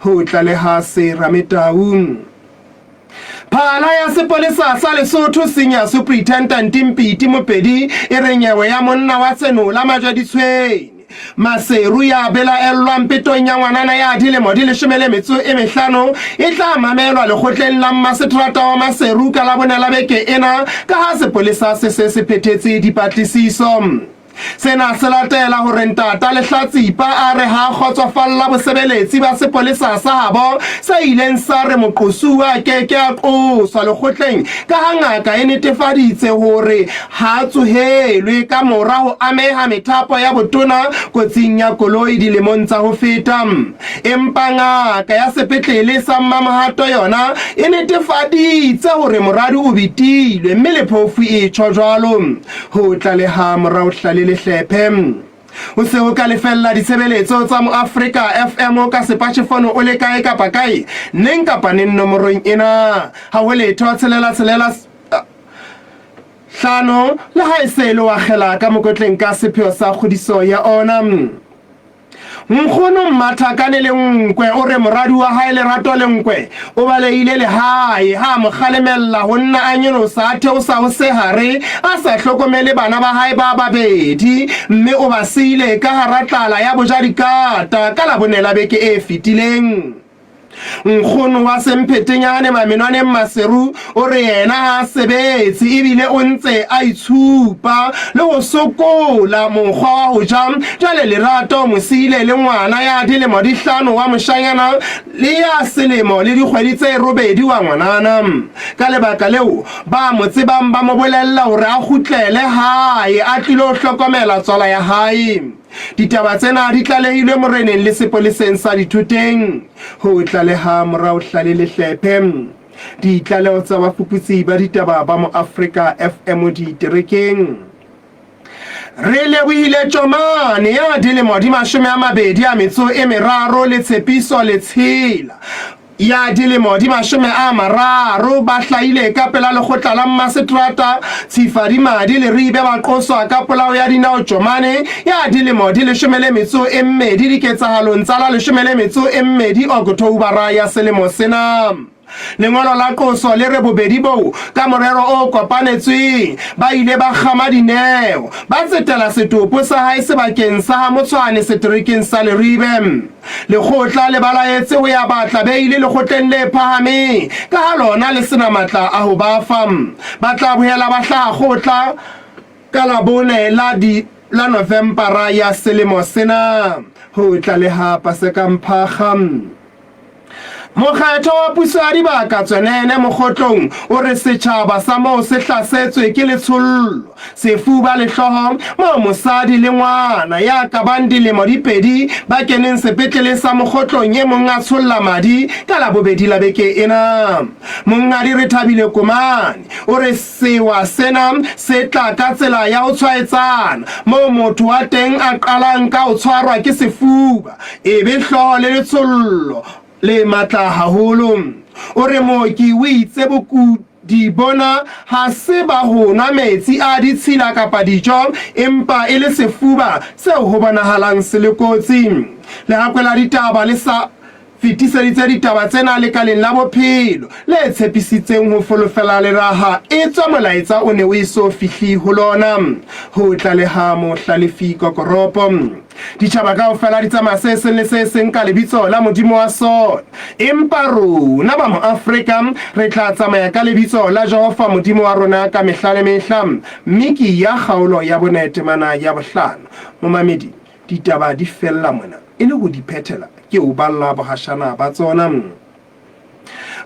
ho tlaleha Serame Tau. Phala ya sepolesa sa Lesotho Senior Superintendent Mpiti Mopedi e re nyewe ya monna wa Senola Majaditshwene Maseru ya belaellwang petong ya ngwanana ya dilemo di 15 e tla mamelwa lekgotleng la mmaseterata wa Maseru ka Labone la beke ena ka ha sepolesa se se se phethetse dipatlisiso. Sena se latela hore ntata Lehlatsipa a re ha a kgotsofalla bosebeletsi ba sepolesa sa habo se ileng sa re moqosuwa a ke ke a qoswa lekgotleng ka ha ngaka e netefaditse hore ha a tsohelwe ka mora ho ameha methapo ya botona kotsing ya koloi dilemong tsa ho feta. Empa ngaka ya sepetlele sa Mmamohato yona e netefaditse hore moradi o betilwe mme le phofu e tjho jwalo. Ho tlaleha morao Hlale Lehlephe. O se o ka lefella ditshebeletso tsa Moafrika FM ka sepatjhefono o le kae kapa kae, neng kapa neng nomorong ena. Ha ho letho tshelela tshelela hlano le ha e se e le wa kgela ka mokotleng ka sepheo sa kgodiso ya ona. Nkgono Mmathakane Lenkwe o re moradi wa hae Lerato Lenkwe o balehile lehae ha a mo kgalemella ho nna a nyolosa a theosa ho sehare a sa hlokomele bana ba hae ba babedi mme o ba siile ka hara tlala ya bojadikata ka Labone la beke e fetileng. Nkgono wa Semphetenyane Mamenwaneng Maseru o re yena ha a sebetse ebile o ntse a itshupa le ho sokola mokgwa wa ho ja. Jwale Lerato o mo siile le ngwana ya dilemo di hlano wa moshanyana le ya selemo le dikgwedi tse robedi wa ngwanana. Ka lebaka leo, ba mo tsebang ba mo bolella hore a kgutlele hae a tlilo hlokomela tswala ya hae. Ditaba tsena di tlalehilwe moreneng le sepoleseng sa Dithoteng. Ho tlaleha Morao Hlale Lehlephe. Ditlaleho tsa bafuputsi ba ditaba ba Moafrika FM diterekeng. Re lebohile Tjomane ya dilemo di 23 le Tshepiso Letshela ya dilemo di 30 ba hlahile ka pela lekgotla la mmaseterata Tshifadimadi Leribe ba qoswa ka polao ya Dinao Tjomane ya dilemo di 12 diketsahalong tsa la 12 Oktoubara ya selemo sena. Lengolo la qoso le re bobedi boo ka morero o kopanetsweng ba ile ba kgama Dineo, ba tsetela setopo sa hae sebakeng sa ha Motshwane seterekeng sa Leribe. Lekgotla le ba laetse ho ya batla beile lekgotleng le phahameng ka ha lona le se na matla a ho ba fa. Ba tla boela ba hlaha kgotla ka Labone la di la Novempara ya selemo sena. Ho tlaleha Paseka Mphakga. Mokgatho wa puso ya dibaka Tswenene Mokgotlong o re setjhaba sa moo se hlasetswe ke letshollo, sefuba le hlooho moo mosadi le ngwana ya ka bang dilemo di pedi ba keneng sepetlele sa Mokgotlong e mong a tsholla madi ka Labobedi la beke ena. Monghadi Rethabile Komane o re sewa sena se tla ka tsela ya ho tshwaetsana moo motho wa teng a qalang ka ho tshwarwa ke sefuba E be hlooho le letshollo le matla haholo. O re mooki o itse bokudi bona ha se ba ho nwa metsi a ditshila kapa dijo empa e le sefuba seo ho bonahalang se le kotsi. Lehakwe la ditaba le sa fetiseditse ditaba tsena lekaleng la bophelo le tshepisitseng ho folofela leraha etswa molaetsa o ne o eso fihli ho lona. Ho tlaleha Mohlalefi Kokoropo. Ditjhaba kaofela di tsamaya se seng le se seng ka lebitso la Modimo wa sona. Empa rona ba Moafrika re tla tsamaya ka lebitso la Jehova Modimo wa rona ka mehla le mehla. Miki ya kgaolo ya bone temana ya bohlano. Momamedi, ditaba di fella mona. E le ho di phethela, ke o balla bohashana ba tsona.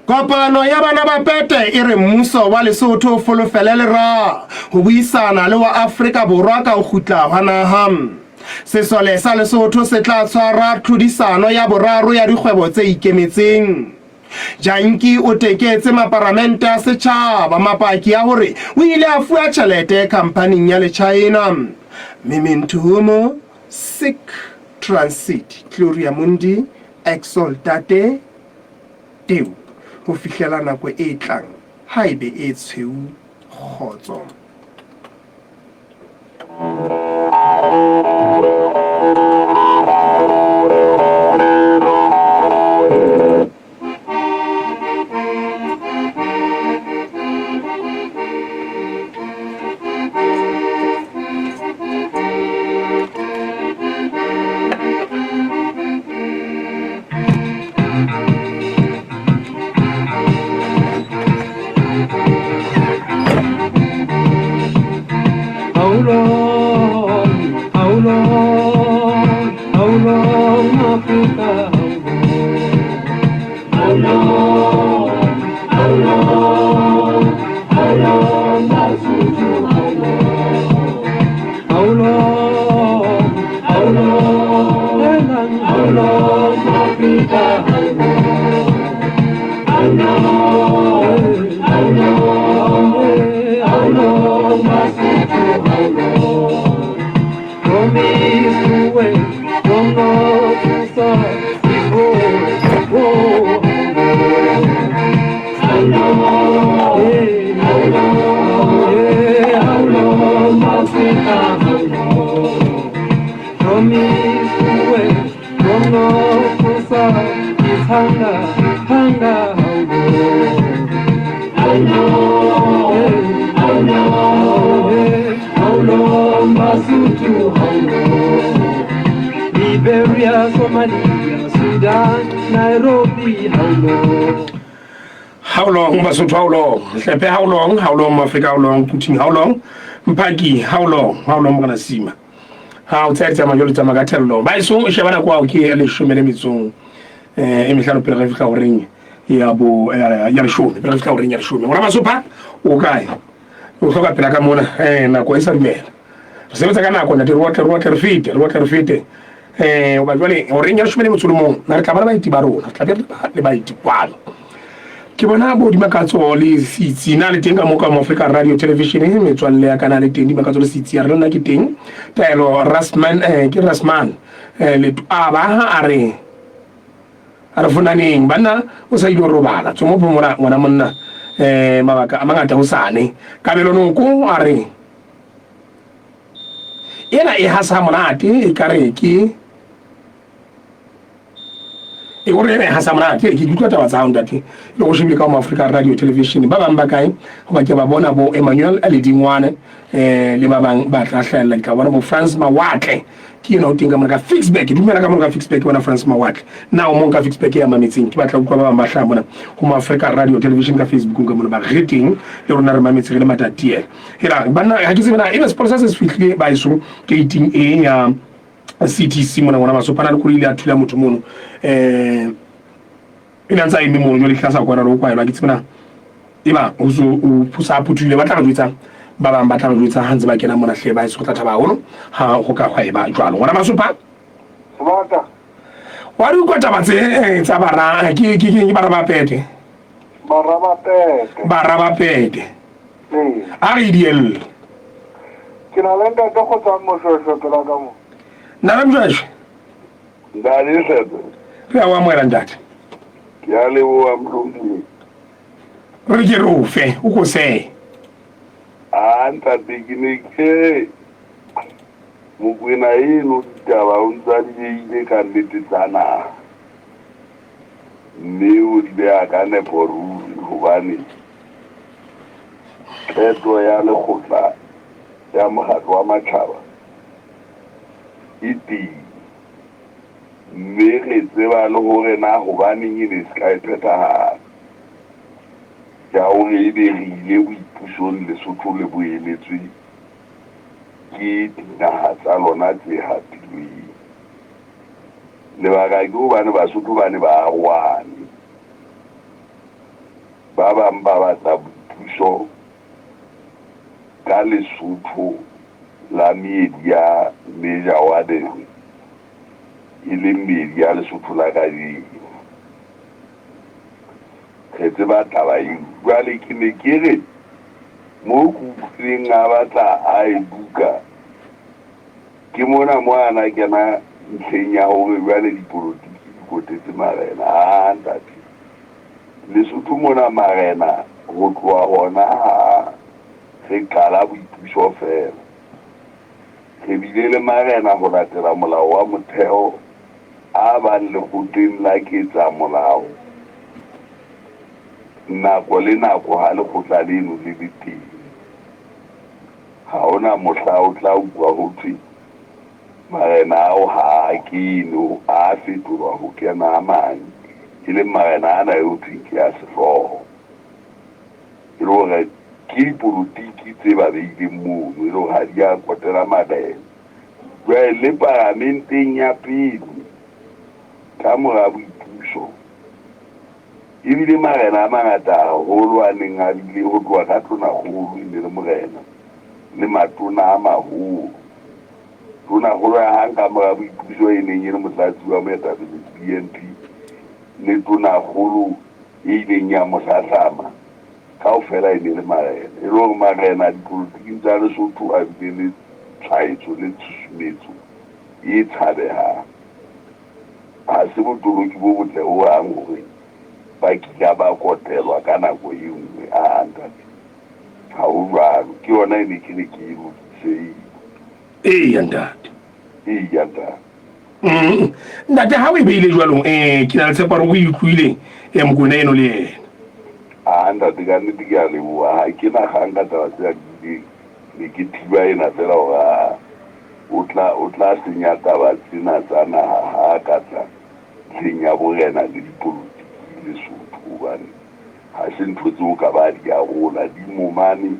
Kopano ya bana ba Pete e re mmuso wa Lesotho o folofele lera ho buisana le wa Afrika Borwa ka ho kgutla hwa naha. Sesole sa Lesotho se tla tshwara tlhodisano ya boraro ya dikgwebo tse ikemetseng. Janki o teketse maparamente a setjhaba mapaki a hore o ile a fuwa tjhelete khamphaning ya Lechaena. Mementhumo, Sic Transit, Gloria Mundi, Exaltate Teu ho fihlela nako e tlang ha e be e tshweu kgotso. How long Basotho how long Hlepe how long how long Afrika how long Putin how long Mphaki how long how long Morena Sima ha o tsaya tsamaya jalo tsamaya ka thello ba eso o sheba nako ao ke leshome le metsong eh e mehlano pele re fihla horeng ya bo eh, ya leshome pele re fihla horeng ya leshome ngwana Masopha o kae o hloka pela ka mona eh nako e sa dumela re sebetsa ka nako ntate re otle re otle re fete re otle re fete eh hoba jwale horeng ya leshome le motso le mong na re tla ba le baeti ba rona re tla be le baeti kwano ke bona bo dimakatso le setsi na le teng ka mo ka mo Africa Radio Television metswalle ya kana le teng dimakatso le setsi ya rena ke teng taelo Rasman eh, ke Rasman eh, letwaba a re a re fonaneng banna o sa ile robala tsomo phomola ngwana monna eh mabaka a mangata ho sane kabelo noko a re ena e hasa monate e ka re ke E o re ha sa monate ke utlwa taba tsa hao ntate. Le go shebile ka mo Africa Radio Television ba bang ba kae hoba ke ba bona bo Emmanuel Ledingwane eh le ba bang ba tla hlahella ke tla bona bo France Mawatle ke yena o teng ka mona ka Ficksburg dumela ka mona ka Ficksburg bona France Mawatle na o mong ka Ficksburg ya mametseng ke batla utlwa ba bang ba hlaha mona ho mo Africa Radio Television ka Facebook ka mona ba re teng le rona re mametse re le matatiele hela banna ha ke tsebe na ebe sepolesa se se fihlile ba eso gating e ya CTC mona ngwana masopana le koloi ile a thula motho mono eh e ne a ntse a eme mono jwale tlasa kwana le o kwaelwa ke tsebona eba o so o phusa phuthile ba tla re jwetsa ba bang ba tla re jwetsa ha ntse ba kena mona hle ba eso tla thaba haholo ha go ka gwa eba jwalo ngwana masopa Sebata. Wa di utlwa taba tse eh, tsa bara ke ke ke bara ba pete Bara ba pete. Bara ba pete. Ee. A re dielle. Ke na le ntate go tswang Moshweshwe pela ka mo. Ntate Moshweshwe. Ntate Sepe. Re a o amohela ntate. Ke a leboha mohlomphehi. Re ke re o fe, o ko seye. A ntate ke ne ke Mokwena eno ditaba o ntse a di behile ka nnete tsa naha. Mme o di beha ka nepo ruri hobane qeto ya lekgotla ya mokgatlo wa matjhaba e teng mme re tseba le hore na hobaneng e ne se ka e phethahala ya hore ebe re ile boipusong Lesotho le boeletswe ke dinaha tsa lona tse hapilweng. Lebaka ke hobane Basotho ba ne ba arohane. Ba bang ba batla boipuso ka Lesotho la meedi ya Major Warden, e leng meedi ya Lesotho la kajeno. Re tseba taba eo. Jwale ke ne ke re moo ke utlwileng a batla a e buka, Ke mona mo a na kena ntlheng ya hore jwale dipolotiki di kotetse marena. Aa ntate, Lesotho mona marena ho tloha hona ha re qala boipuso feela. Re bile le marena ho latela molao wa motheo a bang lekgotleng la ketsamolao nako le nako ha lekgotla leno le le teng. Ha ho na mohla o tla utlwa ho thwe marena ao ha a kene, a fetolwa ho kena a mang, e leng marena ana eo thweng ke a sehlooho. E le hore ke dipolotiki tse ba beileng mono, e le hore ha di a kotela marena. Jwale le paramenteng ya pele ka mora boipuso, E bile marena a mangata haholo a neng a bile ho tloha ka tonakgolo e ne le morena le matona a maholo. Tonakgolo ya hang ka mora boipuso e neng e le motlatsi wa moetapele BNP le tonakgolo e ileng ya mo hlahlama kaofela e ne le marena. E le hore marena dipolotiking tsa Lesotho a bile le tshwaetso le tshusumetso e tshabehang. Ha se botoloki bo botle ho hang hore ba kila ba kotelwa ka nako e nngwe. Aa, ntate, ha ho jwalo. Ke yona e ne ke ne ke e lokise eo. Eya, ntate. Eya, ntate. Mm. Ntate, ha o e beile jwalo, eh, ke na le tshepo hore o e utlwile eh, Mokoena eno le yena. Aa, ntate, ka nnete ke a leboha. Ha ke na kgang ka taba tse a di buileng. Ne ke thiba ena feela hore aa, O tla, o tla senya taba tsena tsa naha ha a ka tla ntlheng ya borena le dipolotiki Lesotho, hobane ha se ntho tseo ka ba di arola, di momane,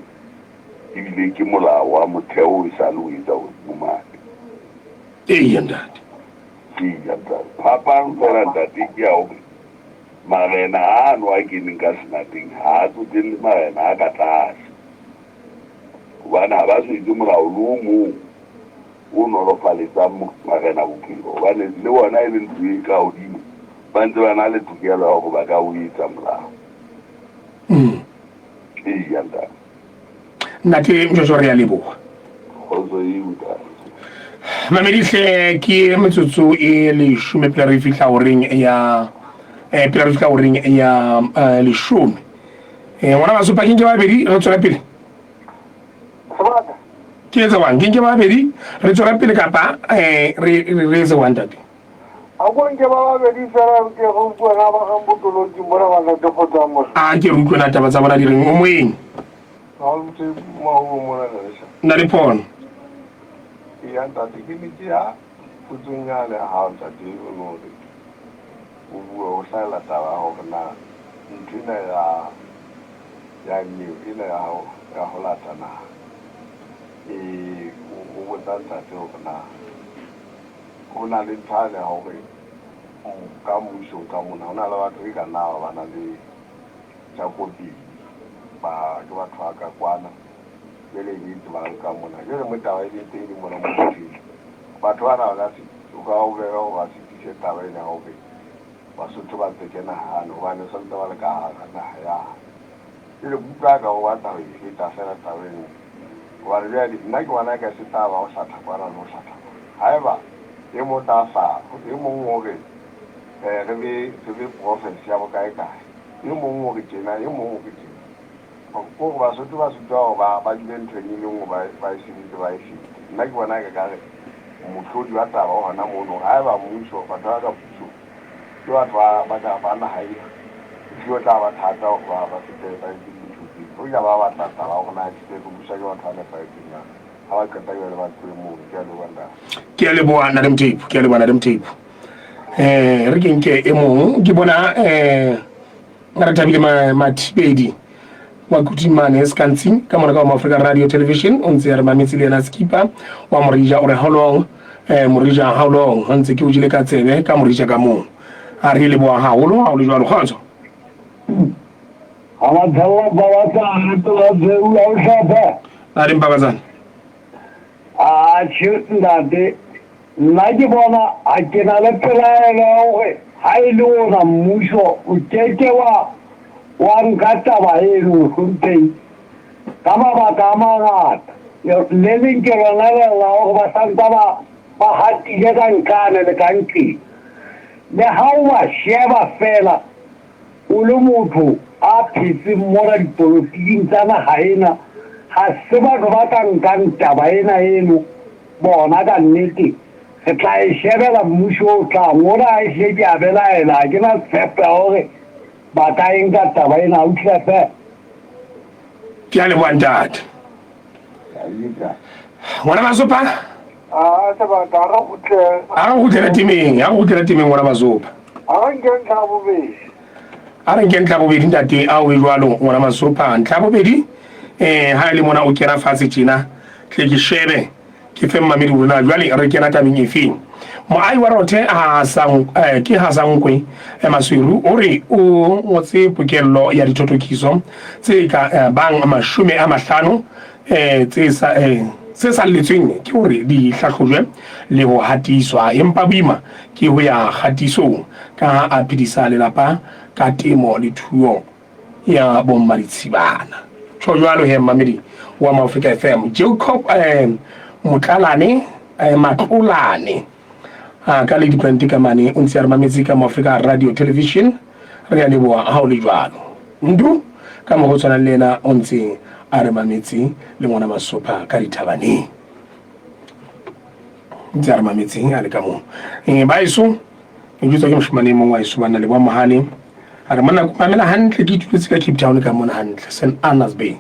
ebile ke molao wa motheo e sa le o etsa hore di momane. Eya, ntate. Eya, ntate. Phapang feela, ntate, ke ya hore marena ano a keneng ka senateng ha a tsotelle marena a ka tlase. Hobane ha ba so etse molao le o mong o nolofaletsang marena bophelo, hobane le bona e le ntlo e ka hodimo, ba ntse ba na le tokelo ya hore ba ka o etsa molao. Eya, ntate. Ntate Mjojo, re a leboha. Kgotso eo, ntate. Mamedihle, ke metsotso e leshome pele re fihla horeng ya eh, pele re fihla horeng ya eh, leshome. Eh, ngwana baso pakeng ke babedi re tswela pele. Sebaka. Ke etse wang? Ke nke babedi re tswela pele kapa eh re re etse wang ntate? A ko nke ba babedi fela ke re utlwe na ba reng botoloking bona ba ntate Kgotsang mos. A ke re utlwe na taba tsa bona di reng. O moeng. Ha o ntse mahuo mona Lelesha. Nna le pono. Eya ntate ke ne ke ya potsong yane ya hao ntate o no re o bua o hlahela taba ya hore na ntho ena ya ya nyewe ena ya ho ya ho lata naha e o botsa ntate hore na Ho na le ntho yane ya hore ka mmusong ka mona ho na le batho e ka nna ba na le tjako pedi, ba ke batho ba ka kwana jwale e be e tsebahalang ka mona. Jwale mo taba e leng teng ke mona mo motjheng. Batho bana ba ka se o ka ba bobebe hore ba sitise taba ena ya hore Basotho ba tseke naha yane hobane santse ba le ka hara naha yane. Jwale ke utlwa eka o batla ho e feta feela taba eno. Hobane jwale nna ke bona eka se tla ba ho hlatha kwana le ho hlatha kwana. Haeba e mong o tla hlaha, e mong o re re be re be province ya bokae kae, e mong o re tjena, e mong o re tjena. Ke hore Basotho ba sitwa hore ba ba dule nthong e le nngwe ba ba e sebetse ba e fete. Nna ke bona eka kare mohlodi wa taba o hona mono. Haeba mmuso, batho ba ka pusong ke batho ba ba ka ba naha ena, ehlile ho tla ba thata hore ba ba fete ba etse dintho tseo. Hoja ba batla taba ya hore na ehlile re buswa ke batho ba nepahetseng na, ha ba qeta jwale ba tlohe mono. Ke a leboha ntate. Ke a leboha Ntate Mthephu, ke a leboha Ntate Mthephu. Eh re ke nke e mong ke bona eh re thabile Mathibedi wa Kutimane Skantsing ka mona ka Home Africa Radio Television o ntse re mametse le yena Skipa wa Morija o re how long eh Morija how long ho ntse ke o jele ka tsebe ka Morija ka mong a re leboha haholo ha o le jwalo kgotso. Ha ba tshella babatsana pela tsheu ya o hlapha. A reng babatsana? Atjhe ntate, nna ke bona ha ke na le pelaelo ya hore ha e le ona mmuso o keke wa wa nka taba eno mohlomphehi ka mabaka a mangata. Le leng ke lona le la hore ba santsa ba ba hatile ka nqane le ka nqeng. Le ha o ba sheba feela O le motho a phetseng mona dipolotiking tsa naha ena, ha se batho ba ka nkang taba ena eno bona ka nnete. Re tla e shebela mmuso o tlang. Ona ha ehlile ke a belaela, ha ke na tshepo ya hore ba ka e nka taba ena. Ausi Lepere. Ke a leboha ntate. Ngwana Masopa. A sebaka a re kgutlele. A re kgutlele temeng, a re kgutlele temeng ngwana Masopa. A re nke ntlha ya bobedi. A re nke ntlha ya bobedi ntate a o e jwalo ngwana Masopa. Ntlha ya bobedi eh ha e le mona o kena fatshe tjena tle ke shebe ke fe mmamedi hore na jwale re kena tabeng efeng. Moahi wa Rothe ha sang eh, ke Hasankwe eh, Masweru o re o ngotse pokello ya dithothokiso tse ka eh, bang 50 eh, tse sa eh, se salletsweng ke hore di hlahlojwe le ho hatiswa empa boima ke ho ya kgatisong ka ha a phedisa lelapa ka temo le thuo ya bommaditshibana. Tjho jwalo he mmamedi wa Maafrika FM Jacob eh, Motlalane eh, Matlolane ah, ka Lady Point ka mane o ntse a re mametse ka Maafrika Radio Television. Re a leboha ha o le jwalo. Ndu ka mo go tshwanang le yena o ntse a re mametse le ngwana Masopha ka dithabaneng. Ntse a re mametseng a le ka moo. Eh, baeso ke jwetswa ke moshemane e mong wa eso banna leboha mohale. A re monna mamela hantle ke ituletse ka Cape Town ka mona hantle St Anna's Bay.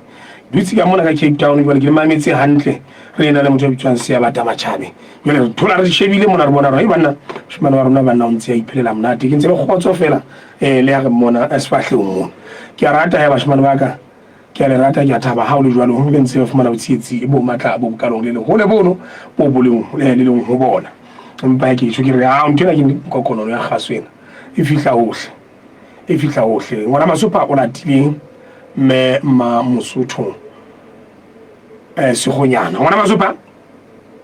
Dutse ka mona ka Cape Town jwale ke le mametse hantle re ena le motho ya bitswang Seabata Matjhabe. Jwale re thola re shebile mona re bona re banna moshemane wa rona banna o ntse a iphelela monate. Ke ntse le kgotso fela eh le ya re mmona sefahlehong mona. Ke a rata ya bashemane ba ka. Ke a le rata, ke a thaba ha ho le jwalo le ntse le fumana botshehetsi bo matla bo bokalong le leng hole bono bo boleng le leng ho bona. Empa ke tjho ke re ha ntho ena ke kokonono ya kgaso ena e fihla hohle, e fihla hohle. Ngwana Masopha o latile mme mma Mosotho eh Segonyana. Ngwana Masopha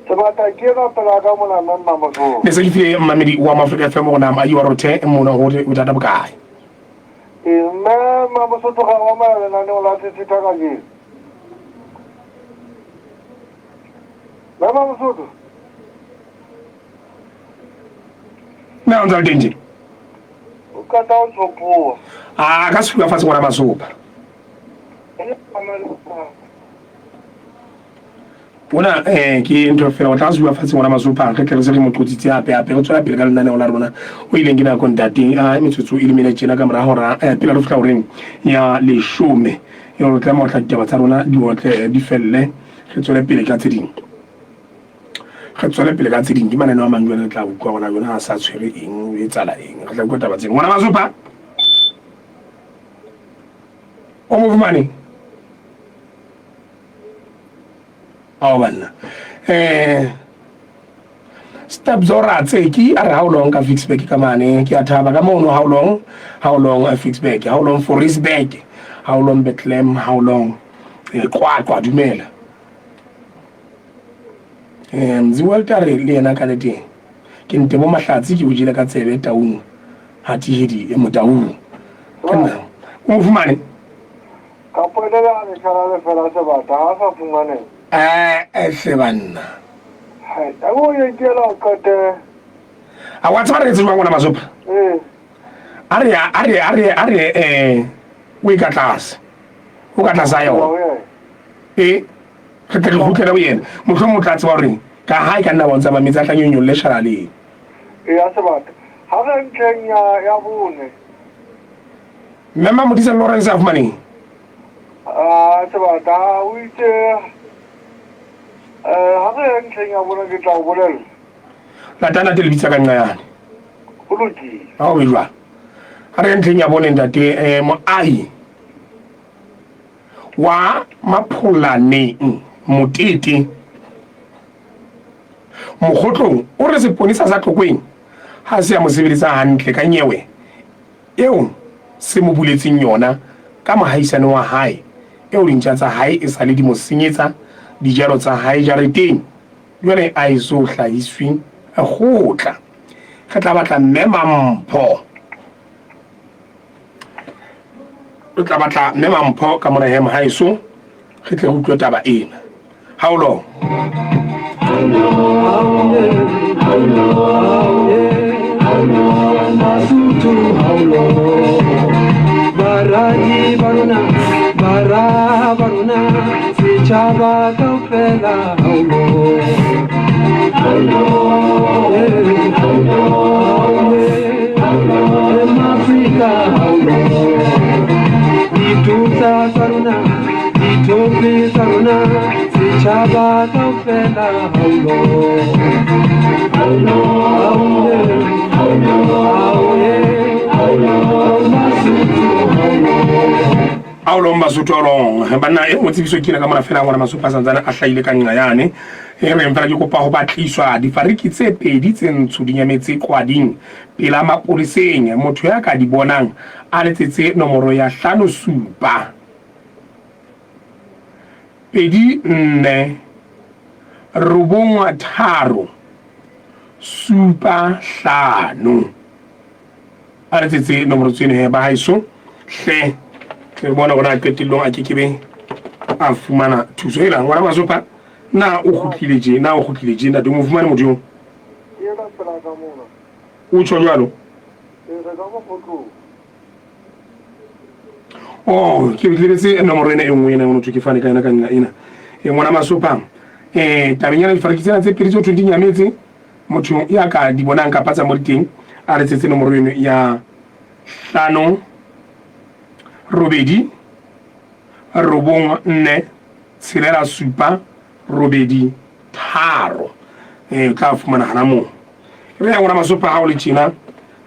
Sebata ke ena pela ka mona mme mma Mosotho. Ne se ke file mmamedi wa Maafrika FM gore na moahi wa Rothe mona hore bothata bokae. Ee, mme mma Mosotho ga wa maya lenaneo la Sesotho kajeno. Mme mma Mosotho. Na o ntse a le teng tje? O qeta ho tshopoha. A ka se fuwa fatshe ngwana Masopa. Ona eh ke ntho fela o tla zuwa fatshe ngwana Masopha re tle re se re mo qotsitse hape hape re tswela pele ka lenaneo la rona o ileng ke nako ntate a metsotso e le mene tjena ka mora hora eh, pele re fihla horeng ya leshome e re tlameha ho tla ditaba tsa rona di otle di felle re tswele pele ka tse ding re tswele pele ka tse ding ke mananeo a mang jwale re tla utlwa gona jona a sa tshwere eng o etsala eng re tla utlwa taba tseno ngwana Masopha o mo fumane Ao banna. Eh Stepzora Tseki a re how long ka Ficksburg ka mane ke a thaba ka mono how long how long a Ficksburg how long Forisburg how long Bethlehem how long eh, Qwaqwa dumela eh Mzi Walter re le yena ka nete ke nte bo mahlatsi ke o jele ka tsebe taung ha tihedi e motaung ke nna o mo fumane Kapo e le a leshala le fela sebata, ha a sa fumaneha. Eh, hle banna. Hai, a o ye kela qete. A wa tseba re etse jwang ngwana Masopa? Eh. A re a re a re a re eh o e ka tlase. O ka tlase a yona. Eh, re tle re kgutlele ho yena. Mohlomong o tla tseba hore ka ha e ka nna wa ntsa metsi a tla nyonyolle shala leng. Ya sebata. Ha re ntlheng ya ya bone. Mme Mamodisa Lawrence a fumaneng? Ah, sebata o itse eh ha re ye ntlheng ya bona ke tla o bolella. Lata ntate le bitsa ka nqa yane. Ho lokile. Ha o be jwang? Ha re ye ntlheng ya bone ntate eh moahi wa Mapholaneng Motete Mokgotlong o re seponesa sa Tlokweng ha se a mo sebeletsa hantle ka nyewe eo se mo buletseng yona ka mohaisane wa hae, eo dintja tsa hae esale di mo senyetsa dijalo tsa hae jareteng, jwale a eso hlahiswe kgotla. Re tla batla Mme Mampho. Re tla batla Mme Mampho ka mona he mohaeso, re tle re utlwe taba ena. How long? Baradi ba rona, bara ba rona, setjhaba kaofela, haulo. Afrika, haulo. Ditutsa tsa rona, dithope tsa rona, setjhaba kaofela, haulo. Aolong Basotho aolong banna e nngwe tsebiso ke ena ka mona fela ngwana Masopha a santsane a hlahile ka nqa yane e reng fela ke kopa ho batliswa difariki tse pedi tse ntsho di nyametse qwading pela mapoleseng motho ya ka di bonang a letsetse nomoro ya hlano supa 2 4 9 3 7 5. A re tsetse nomoro tseno he ba haeso hle re bona gore a qetellong a kekebe a fumana thuso ela ngwana Masopa na o kgutlile je na o kgutlile je ntate o mo fumane motho yo o tjho jwalo Oh, ke lebetse nomoro ena e nngwe ena motho ke fane ka yona ka nna ena. E ngwana Masopang. Eh tabeng yana difariki tsena tse pedi tse thweng di nyametse motho ya ka di bonang kapa tsa mo di teng a re tsetse nomoro eno ya hlano robedi robong nne tshelela supa robedi tharo eh o tla fumana hana moo re ya ngwana Masopa ha o le tjena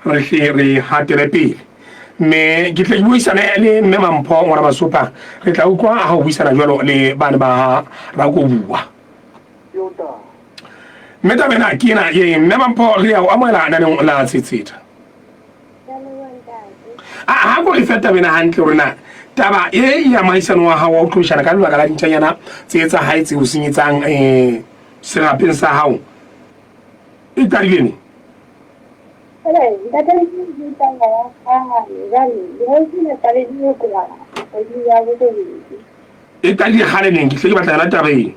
re hle re hatele pele mme ke tle ke buisane le mme Mampho ngwana Masopa re tla utlwa ha o buisana jwalo le bane ba Rakobua mme taba ena ke ena ye mme Mampho re ya o amohela naneng la Tshetsheta a ha ko re fe taba ena hantle hore na taba e ya moahisane wa hao wa ho tloshana ka lebaka la dintjanyana tse tsa hae tse o senyetsang um serapeng sa hao e qadile neng? Ntate ke taba ya kgale jwale dihosi le qale di tloha kgweding ya borobedi. E qadile kgale neng? Ke hle ke batla yona taba eno.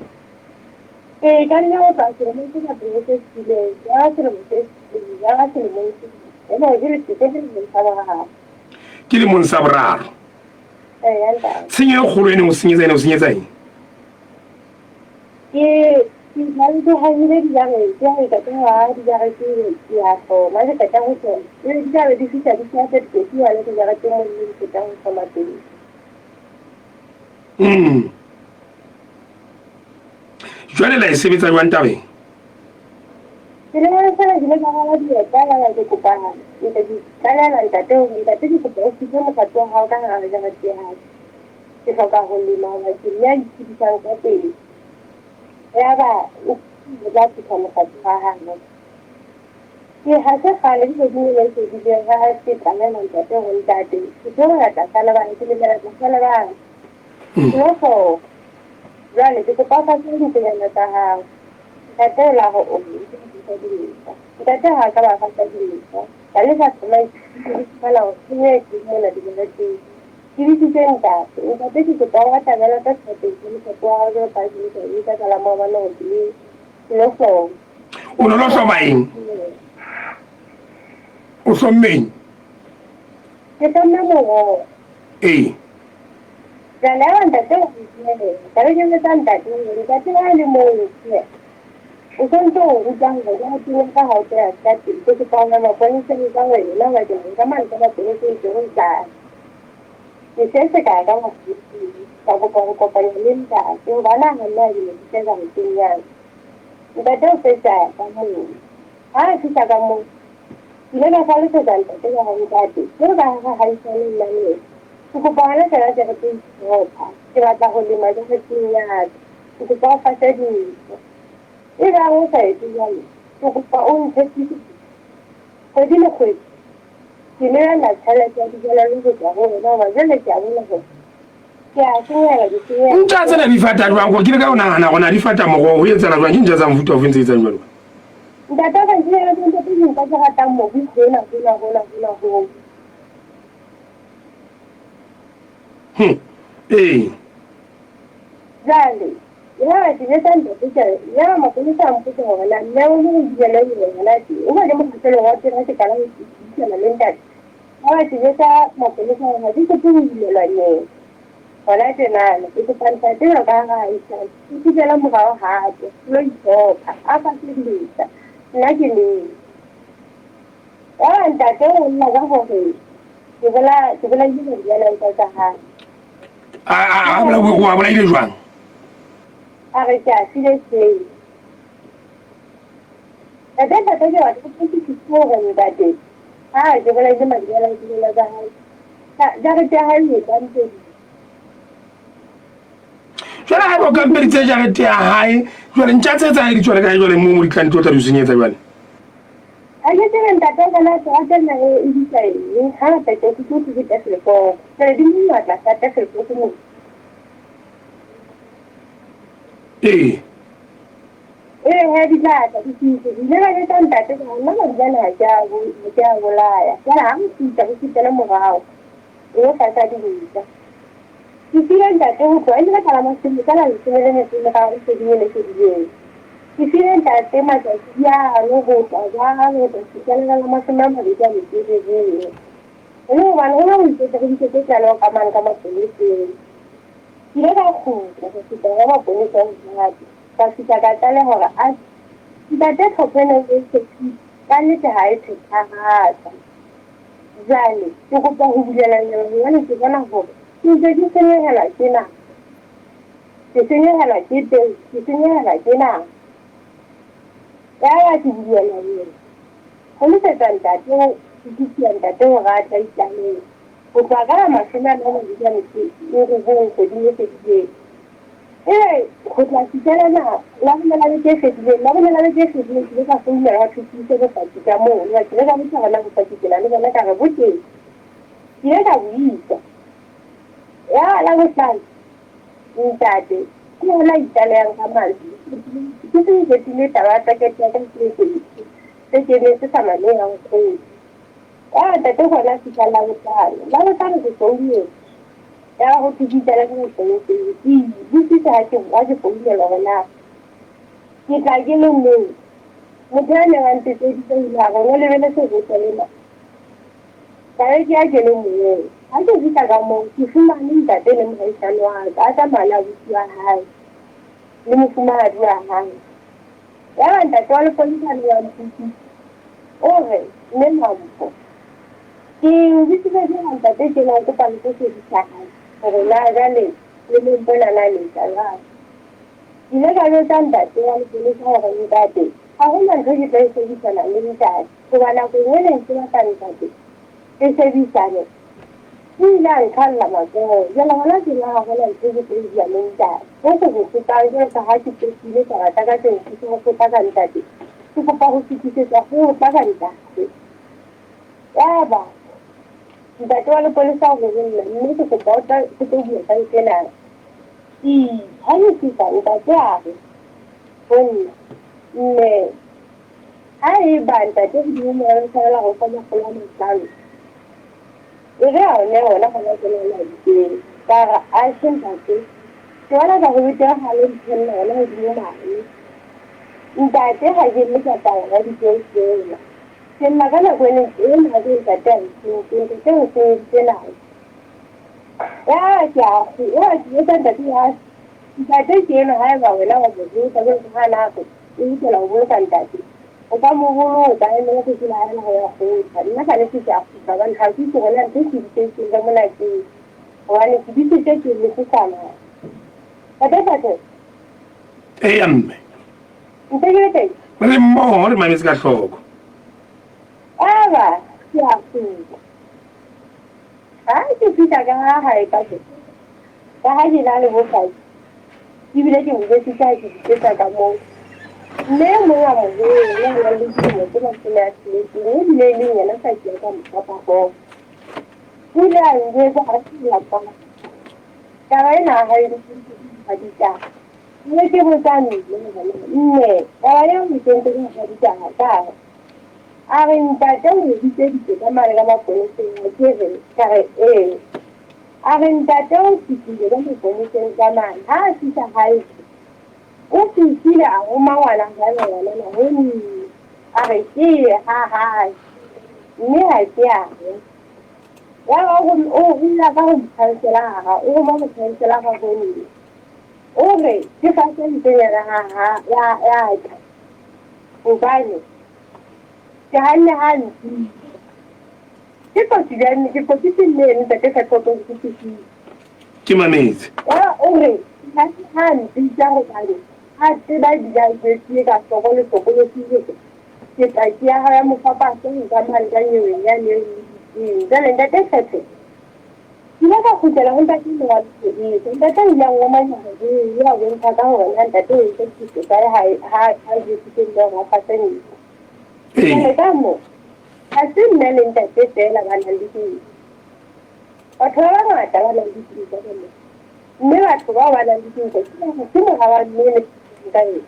Ee, ka nna ho tloha selemong se sa pele se fetileng, ya ba selemo se fetileng, ya ba selemong se ena ke le ke selemong sa boraro. Ke lemong sa boraro. Ee, ntate. Tshenyo e kgolo e neng o senyetsa ene o senyetsa eng? Ke ke ke hamile dijarete, ha ke qeta ho haha dijarete ke a hloma, ha ke qeta ho hloma ebe di tla be di fihla di tjha dikoti hwane dijareteng moo di qetang ho hloma teng. Jwale la e sebetsa jwang tabeng? Selemong sena ke ile ka rala dieta yaba ke kopa ke tlalehela ntate hore ntate ke kopa o fihle mokgatlo wa hao ka hara jarete ya ka. Ke hloka ho lema hoba ke mme a iphedisang ka temo. Yaba o tla fihla mokgatlo wa hae. Ke ha se kgale ke kgweding ena e fedileng ha ke tlalehela ntate hore ntate ke theohela tlasa lebala ke lemela tlasa lebala. Ke lo hloka. Jwale ke kopa o fahle ditsenyana tsa hao. Ntate o la re o fa dimela. Ntate ha a ka ba fahla dimela. Ka le ka tsamaya ke fumana hore tshenyo e teng mona dijareteng. Ke bitsitse ntate. Ntate ke kopa o atamela ka sefateng sa mokgatlo wa hao jwalo ka ha ke ile ka o bitsa ka la maobane hore ke ke lo hloma. O no lo hloma eng? O hlomme eng? Ke hlomme moroho. Ee. Jwale yaba ntate o re ka be ke jwetsa ntate hore ntate ha le moo o sontse o ruta hore jareteng ya ka ha o tlo ya ka teng ke kopa ho ya maponeseng ka wena hoba ke nka mane ka maponeseng ke ho tlala. Ke se se ka ya ka maponeseng ka kopa ho kopanya le ntate hobane a hanna a dilo di tla jareteng ya ka. Ntate o fetsa a ya ka moo. Ha a fihla ka moo, ke ile ka hlalosetsa ntate ka re, Ntate, jwalo ka ha re haisane nna le wena, ke kopa hona feela jareteng itlhopha. Ke batla ho lema jareteng ya ka. Ke kopa o fase dintho. Ebang o sa etse jwalo, ke kopa o ntshepise kgwedi le kgwedi ke lebella tjhelete ya dijelello ho tswa ho wena hoba jwale ke a bona hore ke a senyehela, ke senyehela. Ntja tsena di fata jwang? Gore ke leka ho nahana gore na di fata moroho ho etsala jwang? Ke ntja tsa mofuta ofe ntse etsang jwalo? Ntate wa ka ke yena ntate ke nka ke ratang mobu hona hona hona hona hoo. Ee. Jwale yaba ke jwetsa ntate ke re yaba maponesa a mpotsa hore na mme o mo bilele eng hona tje. O ba le mokgahlelong wa pele ha ke qala ho buisana le ntate. Yaba ke jwetsa maponesa hore ha ke kope ho bulelwa nyewe. Hona tjenana ke kopa ntate jwalo ka ha re ahisane o kgutlele morao hape o lo itlhopha a fase dintja nna ke leme. Yaba ntate o lla ka hore ke bola ke bolaile moriana tsa hae. A a a o a bolaile jwang? A re ke a file seo. Ntate ntate ke batla ke ke hore ntate ha ke bolaile madiana tsa hae. Jarete ya hae e kampeditse. Jwale ha eba o kampeditse jarete ya hae, jwale ntja tse tsa hae di tswa le kae jwale moo mo di tlang di tlo tla di o senyetsa jwale? Ha ke tsebe ntate o bona terata ena e e bitsa eng. Hangata ke utlwe ho thwe ke Tafelkop. Jwale di mona tlasa Tafelkop moo. Ee. Ee he di tla tla di fihle. Ke ile ka jwetsa ntate ka re nna madinyane ha ke a ha ke a bolaya. Jwale ha re fihla re kgutlele morao re yo tlatsa dibetsa. Ke file ntate ho tloha e le ka la mashome ka la leshome le metso e meraro kgweding ena e fedileng. Ke file ntate matsatsi ano ho tla jwalo ho tla fihlela ka la mashome a mabedi a metso e robong. E le hobane ho ne ho itsetse re tlaleho ka mane ka mapoleseng. Ke ile ka kgutla ka fihla hwa maponesa ho hape. Ka fihla ka tlaleha hore a ntate tlhopho ena e tshepile ka nnete ha e phethahatsa. Jwale ke kopa ho bulela nyewe hobane ke bona hore ke ntse ke senyehelwa ke nako. Ke senyehelwa ke peo, ke senyehelwa ke nako. Yaba ke bulela nyewe. Hlalosetsa ntate ho utlwisia ntate hore a tla itlaleha. Ho tloha ka la mashome a mabedi a metso e robong kgweding e fedileng. Ebe ho tla fihlela na Labone la beke e fedileng, Labone la beke e fedileng ke ile ka founela hwa thwe ke ise bopaki ka moo. Jwale ke ile ka botsa hore na bopaki ke na le bona ka re bo teng. Ke ile ka bo isa. Yaba Labohlano ntate ke yena a itlalehang ka mantswe. Ke se ke qetile taba ya packet ya ka se se keneng se sa mameha nkgono. Yaba ntate ke hona a fihla Labohlano. Labohlano ke founetse. Yaba ho thwe ke itlalehe mapoleseng. Ke ibotsitse ha ke ha ke founelwa hore na ke tla ke le mong. Motho ya neng a ntetseditse o ile a re o no lebeletse hore o tle le mang. Ka be ke ya ke le mong. Ha ke fihla ka moo ke fumane ntate le mohaisane wa ka a tsamaya le abuti wa hae. le mofumahadi wa hae. Yaba ntate wa lepolesa le wa mpitsitse, o re, Mme Mampho, ke o bitsitse jwang ntate tjena o kopa le tlo shebisa hae hore na jwale le mo mpona na le etsa jwang. Ke ile ka jwetsa ntate wa lepolesa hore ntate ha hona ntho ke tlo e shebisana le ntate hoba nakong e neng ke batla ntate re shebisane o ile a nqhalla matsoho. Jwale hona tjena ha hona ntho e ke tlo e bua le ntate. Ho ke ho kopang jwalo ka ha ke qetile taba tsa ka tse nthusa ho kgotla ka ntate, ke kopa ho fetisetsa kgotla ka ntate. Yaba ntate wa lepolesa o re ho nna, mme ke kopa o tla ke tlo bua ka ntho ena. Ii, Ha ke fihla ntate a re ho nna, mme ha eba ntate Modimo Moya o tshwanela ho fa 500, e re a o nehe ona hona tjena hona dipeo. Ka re, Atjhe ntate, ke bona ka ho betere ha le mphella ona hodimo mane. Ntate ha ke lle ka taba ya dipeo feela. Ke lla ka nako ena ena ke ntate a ntshentse, ntate o nsenyeditse nako. Ya ke a ya ke etsa ntate ya ntate ke enwa haeba wena wa mo boloka jwalo ka ha na re o lokela ho boloka ntate. O ka mo boloka ene ka tsatsi la hae la ho ya kgotla. Nna ka nnete ke a kgutla hobane ha ke itse hore na ntho e ke bitsitseng ka mona ke eng. Hobane ke bitsitse ke le ke tsamaya. Ntate Thato. Eya mme. Ntse ke le teng? Re mmoho re mametse ka hloko. Aba ke a kgutla. Ha ke fihla ka ha hae ka ke ka ha ke na le bopaki ebile ke mo jwetsitse ha ke bitsetsa ka moo. Mme e mong a moholo ya nang le dilemo tse 60 ebile e leng yena paki ya ka mokgwa o ile a njwetsa a re lelapa taba ena ha e ha ditaba. Mme ke botsa mme mme taba eo e kentse ka hara ditaba ka re a re ntate o mo bitseditse ka mane ka maponeseng a ke re ka re ee a re ntate o fihlile ka maponeseng ka mane ha a fihla hae o fihlile a roma ngwana hae ngwanana ho nna a re ke ye ha hae mme ha ke a ya yaba o lla ka ho mokhanselara o roma mokhanselara ho nna O re, Ke fase ntsenyana ha ha ya ya ka. Hobane ke hanne ha ntsi. Ke kotsi bjang ke kotsi se nne ene ntate ka tlotlo ke fihlile. Ke mametse. Ya o re ha ha mpitsa hobane a tseba ebile a jwetsile ka hloko le hlokolosi hore ke paki ya hao ya mofapahlo nka mane ka nyeweng yane eo o e bitseng. Jwale ntate Kgetho Ke ile ka kgutlela ho ntate eno wa lepolesa. Ntate o ile a ngomanya haholo, a bontsha ka hore na ntate o entse phoso kae ha ha a jwetsitse mme hore a fase ntho. Jwale ka moo, ha se nna le ntate feela ba nang le dintho. Batho ba bangata ba nang le dintho ka moo. Mme batho bao ba nang le dintho ke ke mora wa mme le ka ena.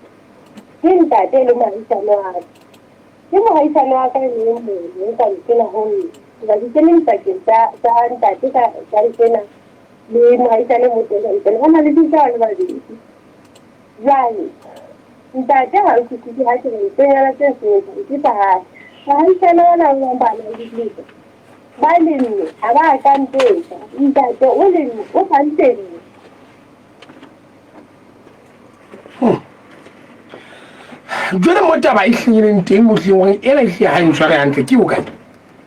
Ke ntate le moahisane wa ka. Ke mohaisane wa ka e mong mono ka ntsena ho nna. Hoba ke kene dipakeng tsa tsa ntate ka ka ntsena le mohaisane mo teng ka ntsena. Ho na le dintho ba le babedi. Jwale ntate ha utlwisise ha ke re ntsonyana tse senyetsang ke tsa hae. Bahaisane bana ba bang ba nang le dintho ba lemme ha ba ka mpetsa. Ntate o lemme o sa ntenne. Jwale mo taba e hlileng teng mo hlileng hore ena e hlile ha e ntshware hantle ke hokae?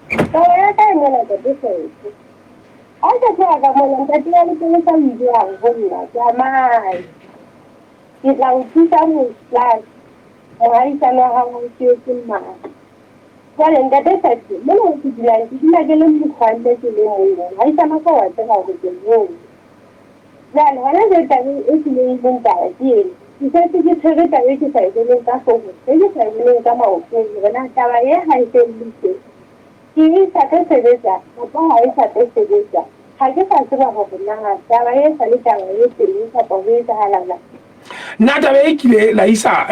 Taba ya ka e mona ntate Sese. Ha ke tloha ka mona ntate wa lepolesa o ile a re ho nna tsamaya ke tla o thusa motlase mohaisane wa hao o sietse mane. Jwale ntate Sese mona mo ke dulang ke dula ke le mokgwanne ke le mong mohaisane wa ka wa tseba hore ke mong. Jwale hona jwale taba e hlileng e leng taba ke ena. Ke setse ke tshwere taba e ke sa e boneng ka hloohong, e ke sa e boneng ka maotong hore na taba e ha e se e le tje, ke e sa tlo sebetsa kapa ha e sa tlo sebetsa. Ha ke sa tseba hore na taba e sa le taba e teng kapa ho etsahalang. Na taba e kile la isa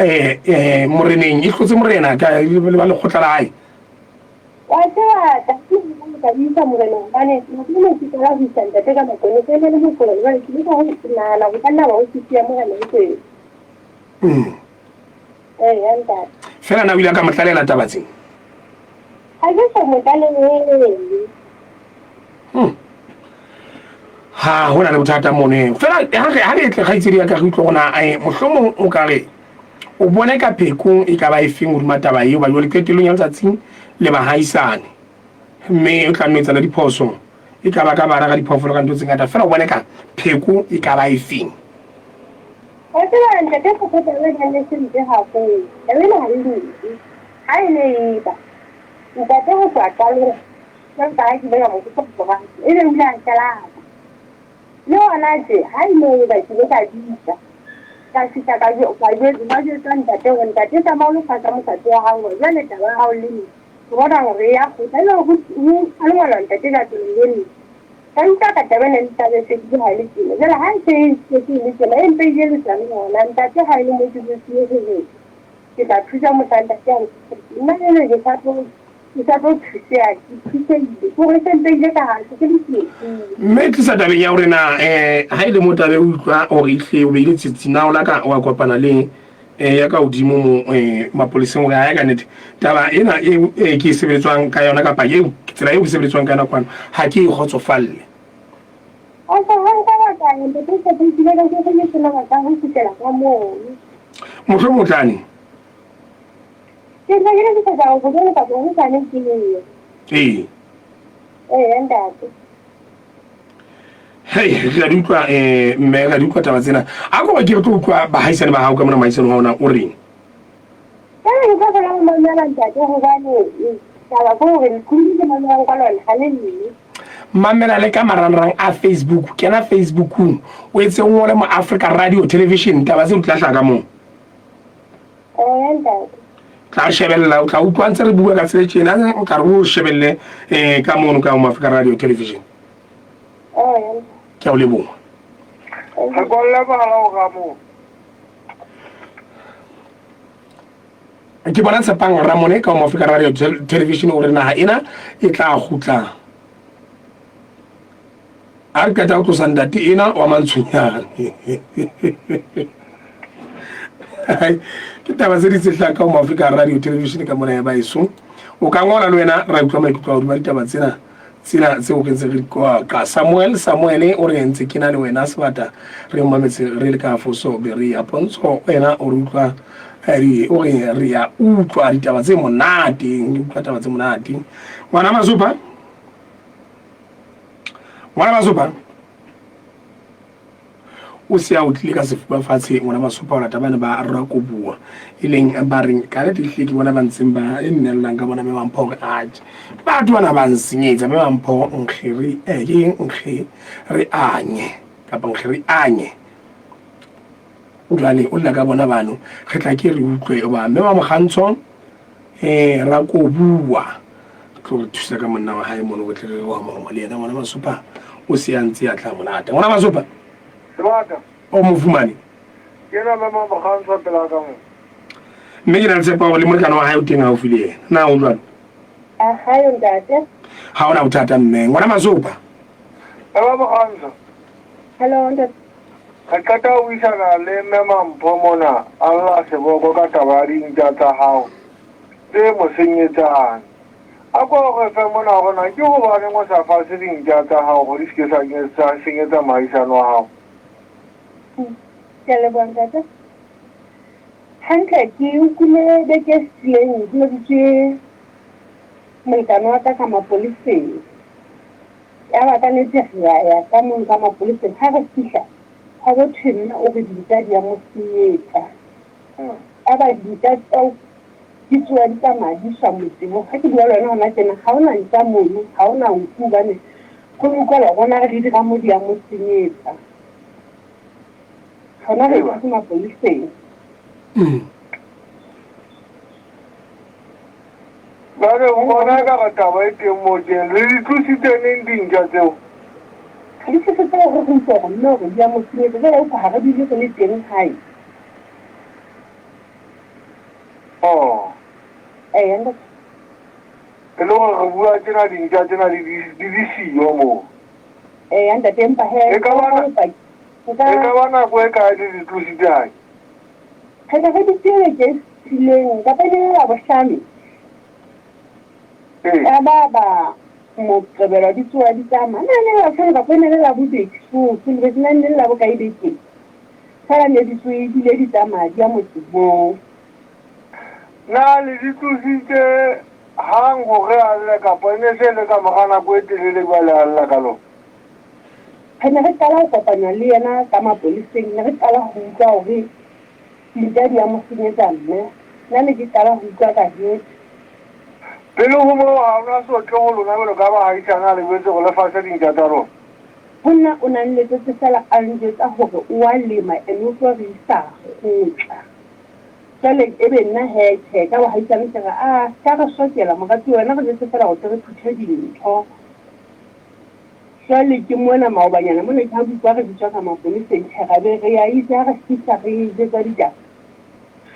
moreneng e hlotse morena ka le ba lekgotla la hae? Wa tseba, tate ke ile ka isa morena hobane nako ena ke qala ho isa ntate ka maponesa e ne le mokolo. Jwale ke ile ka ho nahana ho ka nna ba ofisi ya morena e teng. Ee, ya ntate. Fela na o ile a ka mo tlalela taba tse? Ha ke so mo tlalehele. Ha ho na le bothata mono. Fela ha re ha re tle kgaitsedi ya ka re utlwe gona eh mohlomong o ka re o bone ka pheko e ka ba e feng hodima taba eo ba jwale qetellong ya letsatsing le bahaisane mme o tla nno etsana diphoso e ka ba ka bana ka diphoofolo ka ntho tse ngata fela o bone ka pheko e ka ba e feng. Wa tseba ntate Kgotso taba ena e ne se mpe haholo. Taba ena ha e mpe. Ha e ne e ba ntate ho tloha qalong jwalo ka ha ke ile ka mo kopa hore ebe o ile a nkalaba. Le hona tje ha e ne e ba ke ile ka bitsa ka fihla ka ka jwetsa ba jwetsa ntate hore ntate tsamaya o lo fasa mosadi wa hao hore jwale taba ya hao le nna ke bona hore e ya kgutla. Jwale ho kgalemela ntate ka tsela le nna. Ka utlwa ka taba ena le tla be fedile ha e le tjena. Jwale ha e se e setse e le tjena e mpe e ile letswalo hona ntate ha e le mo ke jwetsuwe hore ke tla thusa mohla ntate a nna jwale ke sa tlo ke sa tlo thuseha ke thusehile ke hore se mpe ile ka hase ke le tsietsing. Mme tlisa tabeng ya hore na um ha e le mo tabe o utlwa hore ehlile o beile tsitsi na o la ka wa kopana le eh, ya ka hodimo mo eh, mapoleseng hore ha ya ka nnete taba ena eo eh, ke e sebeletswang ka yona kapa eo tsela eo ke sebeletswang ka yona kwano ha ke e kgotsofalle. Mohlomong o tla neng? Ee. Ee, ntate. Hei, re a di utlwa eh mme re a di utlwa taba tsena. A ko ke re tlo utlwa bahaisane ba hao ka mona mohaisane wa ona o reng? Jwale ke tlo fela ho mamela ntate hobane taba ke hore leqhubu ke mamelang ka lona ha le lle. Mamela le ka marangrang a Facebook. Kena Facebookung o etse o ngole mo Africa Radio Television taba tse di tla hlaha ka moo. Ee ntate. Tla shebella o tla utlwa ntse re bua ka tsela e tjena o tla re o shebelle eh ka mono ka mo Africa Radio Television. Ke a o leboha. Re kolle mogala o ga moo. Ke bona Tshepang Ramone ka mo Africa Radio Television o re naha ena e tla kgutla. A re qeta ho tlosa ntate ena wa mantshonyane. Ke taba tse di tse ka mo Africa Radio Television ka mona ya baeso. O ka ngola le wena ra utlwa maikutlo a hodima ditaba tsena. Tsena tseo re ntse re di qoqa. Samuel Samuele o re ntse ke na le wena sebata re mametse re le ka foso Berea. Pontsho wena o re utlwa o re re ya utlwa ditaba tse monate, re utlwa taba tse monate. Ngwana Masopa. Ngwana Masopa. O se a otlile ka sefuba fatshe ngwana Masopa o lata bane ba Rakobuwa e leng ba reng ka nnete ehlile ke bona ba ntseng ba e nnellang ka bona mme Mampho hore atjhe batho bana ba nsenyetsa mme Mampho nkgeri eh ke eng nkge re anye kapa nkgeri anye jwale o lla ka bona bano re tla ke re utlwe hoba mme wa Mokgantsho eh Rakobuwa tlo re thusa ka monna wa hae mono re tle re wa mongwe le yena ngwana Masopa o se a ntse a tla monate ngwana Masopa Sebaka. O mo fumane. Ke na le Mamokgantsho pela ka mo. Mme ke na le tshepo ya hore le molekane wa hae o teng haufi le yena. Na ho jwalo? A hayo ntate. Ha hona bothata mme. Ngwana Masopa. Eba Mokgantsho. Hello ntate. Re qeta ho buisana le Mme Mampho mona a lla seboko ka taba ya dintja tsa hao tse mo senyetsang. A ko re fe mona hore na ke hobaneng o sa fase dintja tsa hao hore di se ke sa senyetsa moahisane wa hao. Ke a leboha ntate. Hantle ke utlwile beke e fetileng ke loditswe molekane wa ka ka mapoleseng. Ya ba ka nete re ya ya ka mono ka mapoleseng. Ha re fihla hwa bo thwe nna o re dintja di a mo senyetsa. Ya ba dintja tseo di tsoha di tsamaya di iswa motseng. Ha ke bua le wena hona tjena ha hona ntja mono, ha hona nku hobane go ne utlwala hore re di dira mo di a mo senyetsa. Hona re itse mapoleseng. Jwale o bona ekare taba e teng moo teng. Le di tlositse neng dintja tseo? Re di tlositse hore re utlwe hore mme hore di a mo senyetsa. Jwale utlwa ha re dule re le teng hae. Oh. Ee, ntate. E le hore re bua tjena dintja tsena di di di siyo moo. Ee, ntate, empa he E ka ba e ka ba nako e kae le di tlositse hae? Re ne re dutse beke e fetileng kapa e ne le Labohlano. Ee. Ya ba ba Moqebelo di tsoha di tsamaya. Na ne le Labohlano kapa e ne le Labobedi, Sotho, lebetse na ne le Labokae bekeng. Fela ne di tsohile di tsamaya di ya motseng moo. Na le di tlositse hang hore a lle kapa e ne se le ka mora nako e telele jwale a lla ka lona? Re ne re qala ho kopana le yena ka mapoleseng, ne re qala ho utlwa hore dintja di a mo senyetsa mme nna ne ke qala ho utlwa ka head. Pele ho moo ha ona sotle ho lona jwalo ka bahaisane a le jwetse hore le fase dintja tsa lona. Ho nna o na nletsetse fela a njwetsa hore o a lema and o tlo re isa kgotla. Jwale ebe nna hee tjhe ka bohaisane ke re ah ska re sokela moratuwa wena re jwetse fela hore tle re phuthe dintho. Jwale ke mona maobanyana mona ke ha ke utlwa re bitswa ka mapoleseng tjhe ra be re ya itse ha re fihla re jwetswa ditaba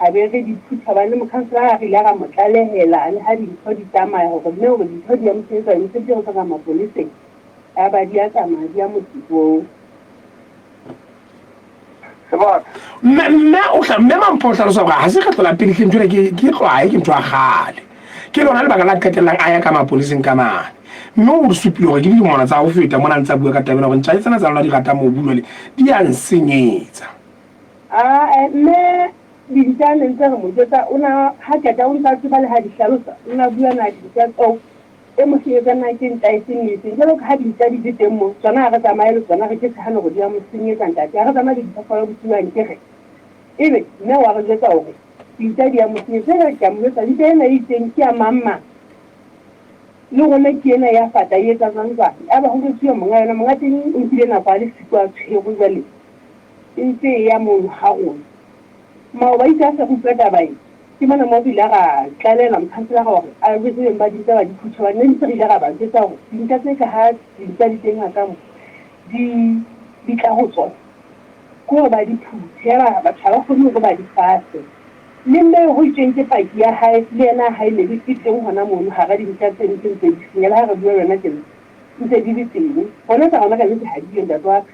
ra be re di phutha hobane le mokhanselara re ile ra mo tlalehela le ha dintho di tsamaya hore mme hore dintho di ya mosebetsi mosebetsi re tswa mapoleseng ya ba di a tsamaya di ya motseng Sebaka. Mme mme o hla mme Mampho o hlalosa hore ha se kgetlo la pele ke ntho ena ke ke tlwae ke ntho ya kgale. Ke lona lebaka la qetellang a ya ka mapoleseng ka mane. Mme o re supile hore ke dilengwana tsa ho feta mona ntsa bua ka taba ena hore ntja tsena tsa lona di rata mobu jwale di ya nsenyetsa. Ah, mme dintja ne ntse re mo jwetsa o na ha qeta o ntsa tseba le ha di hlalosa o na bua na dintja tseo E mo senyetsa na ke ntja efeng le efeng. Jwalo ka ha dintja di le teng mo, tsona ha re tsamaye le tsona, re ke se hane hore di a mo senyetsa ntate. Ha re tsamaye le diphoofolo bosiu ankere. Ebe mme wa re jwetsa hore dintja di a mo senyetsa. Jwale ke a mo jwetsa, ntja ena e itseng ke ya mang mang. Le rona ke ena ya fata e etsa jwang jwang. Yaba ho jwetsuwa monga yona, monga teng o nkile nako a le siko a tshwerwe jwale e ntse e ya mono ha rona. Maoba itse ha se re utlwa taba e, Ke mona moo re ile ra tlalehela mokhanselara hore a jwetse beng ba dintja ba di phuthe hobane ne ntse re ile ra ba jwetsa hore dintja tse ka ha dintja di teng haka mo di di tla ho tsona ke hore ba di phuthe yaba batho ha ba kgone hore ba di fase. Le mme ho itsweng ke paki ya hae le yena hae ne e teng hona mono hara dintja tseno tse ntse di senya le ha re bua yona tjena ntse di le teng. Rona tsa rona ka nnete ha di yo ntate wa ka.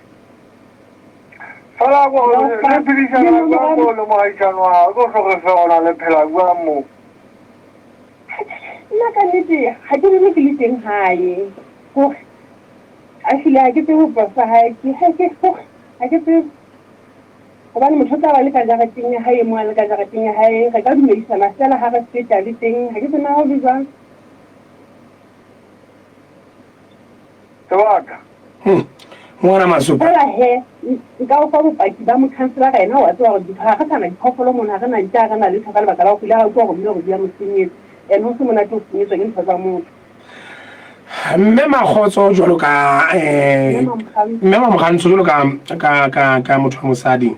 Fela ko le phedisana jwang moo le mogaisano wa gago? Ke o hloge fe gona le phela jwang moo? Nna ka nnete ga ke dule ke le teng gae gore a hlile ga ke tsebe bophelo sa gae ke ge ke gore ga ke tsebe gobane motho o tla ba le ka jarateng ya gae mo a le ka jarateng ya gae re ka dumedisana fela ga re feta le teng ga ke tsebe na go le jwang. Sebaka. Ngwana Masopa. Fela he, nka o fa bopaki ba mokhanselara yena wa tseba gore ga re sa na diphoofolo mono, ga re na ntja, ga re na letho ka lebaka la gore ile ga utlwa gore mme gore di a mo senyetsa. And ho se monate ho senyetswa ke ntho tsa motho. Mme Makgotso jwalo ka eh, Mme Mamokgantsho jwalo ka ka ka ka motho wa mosadi.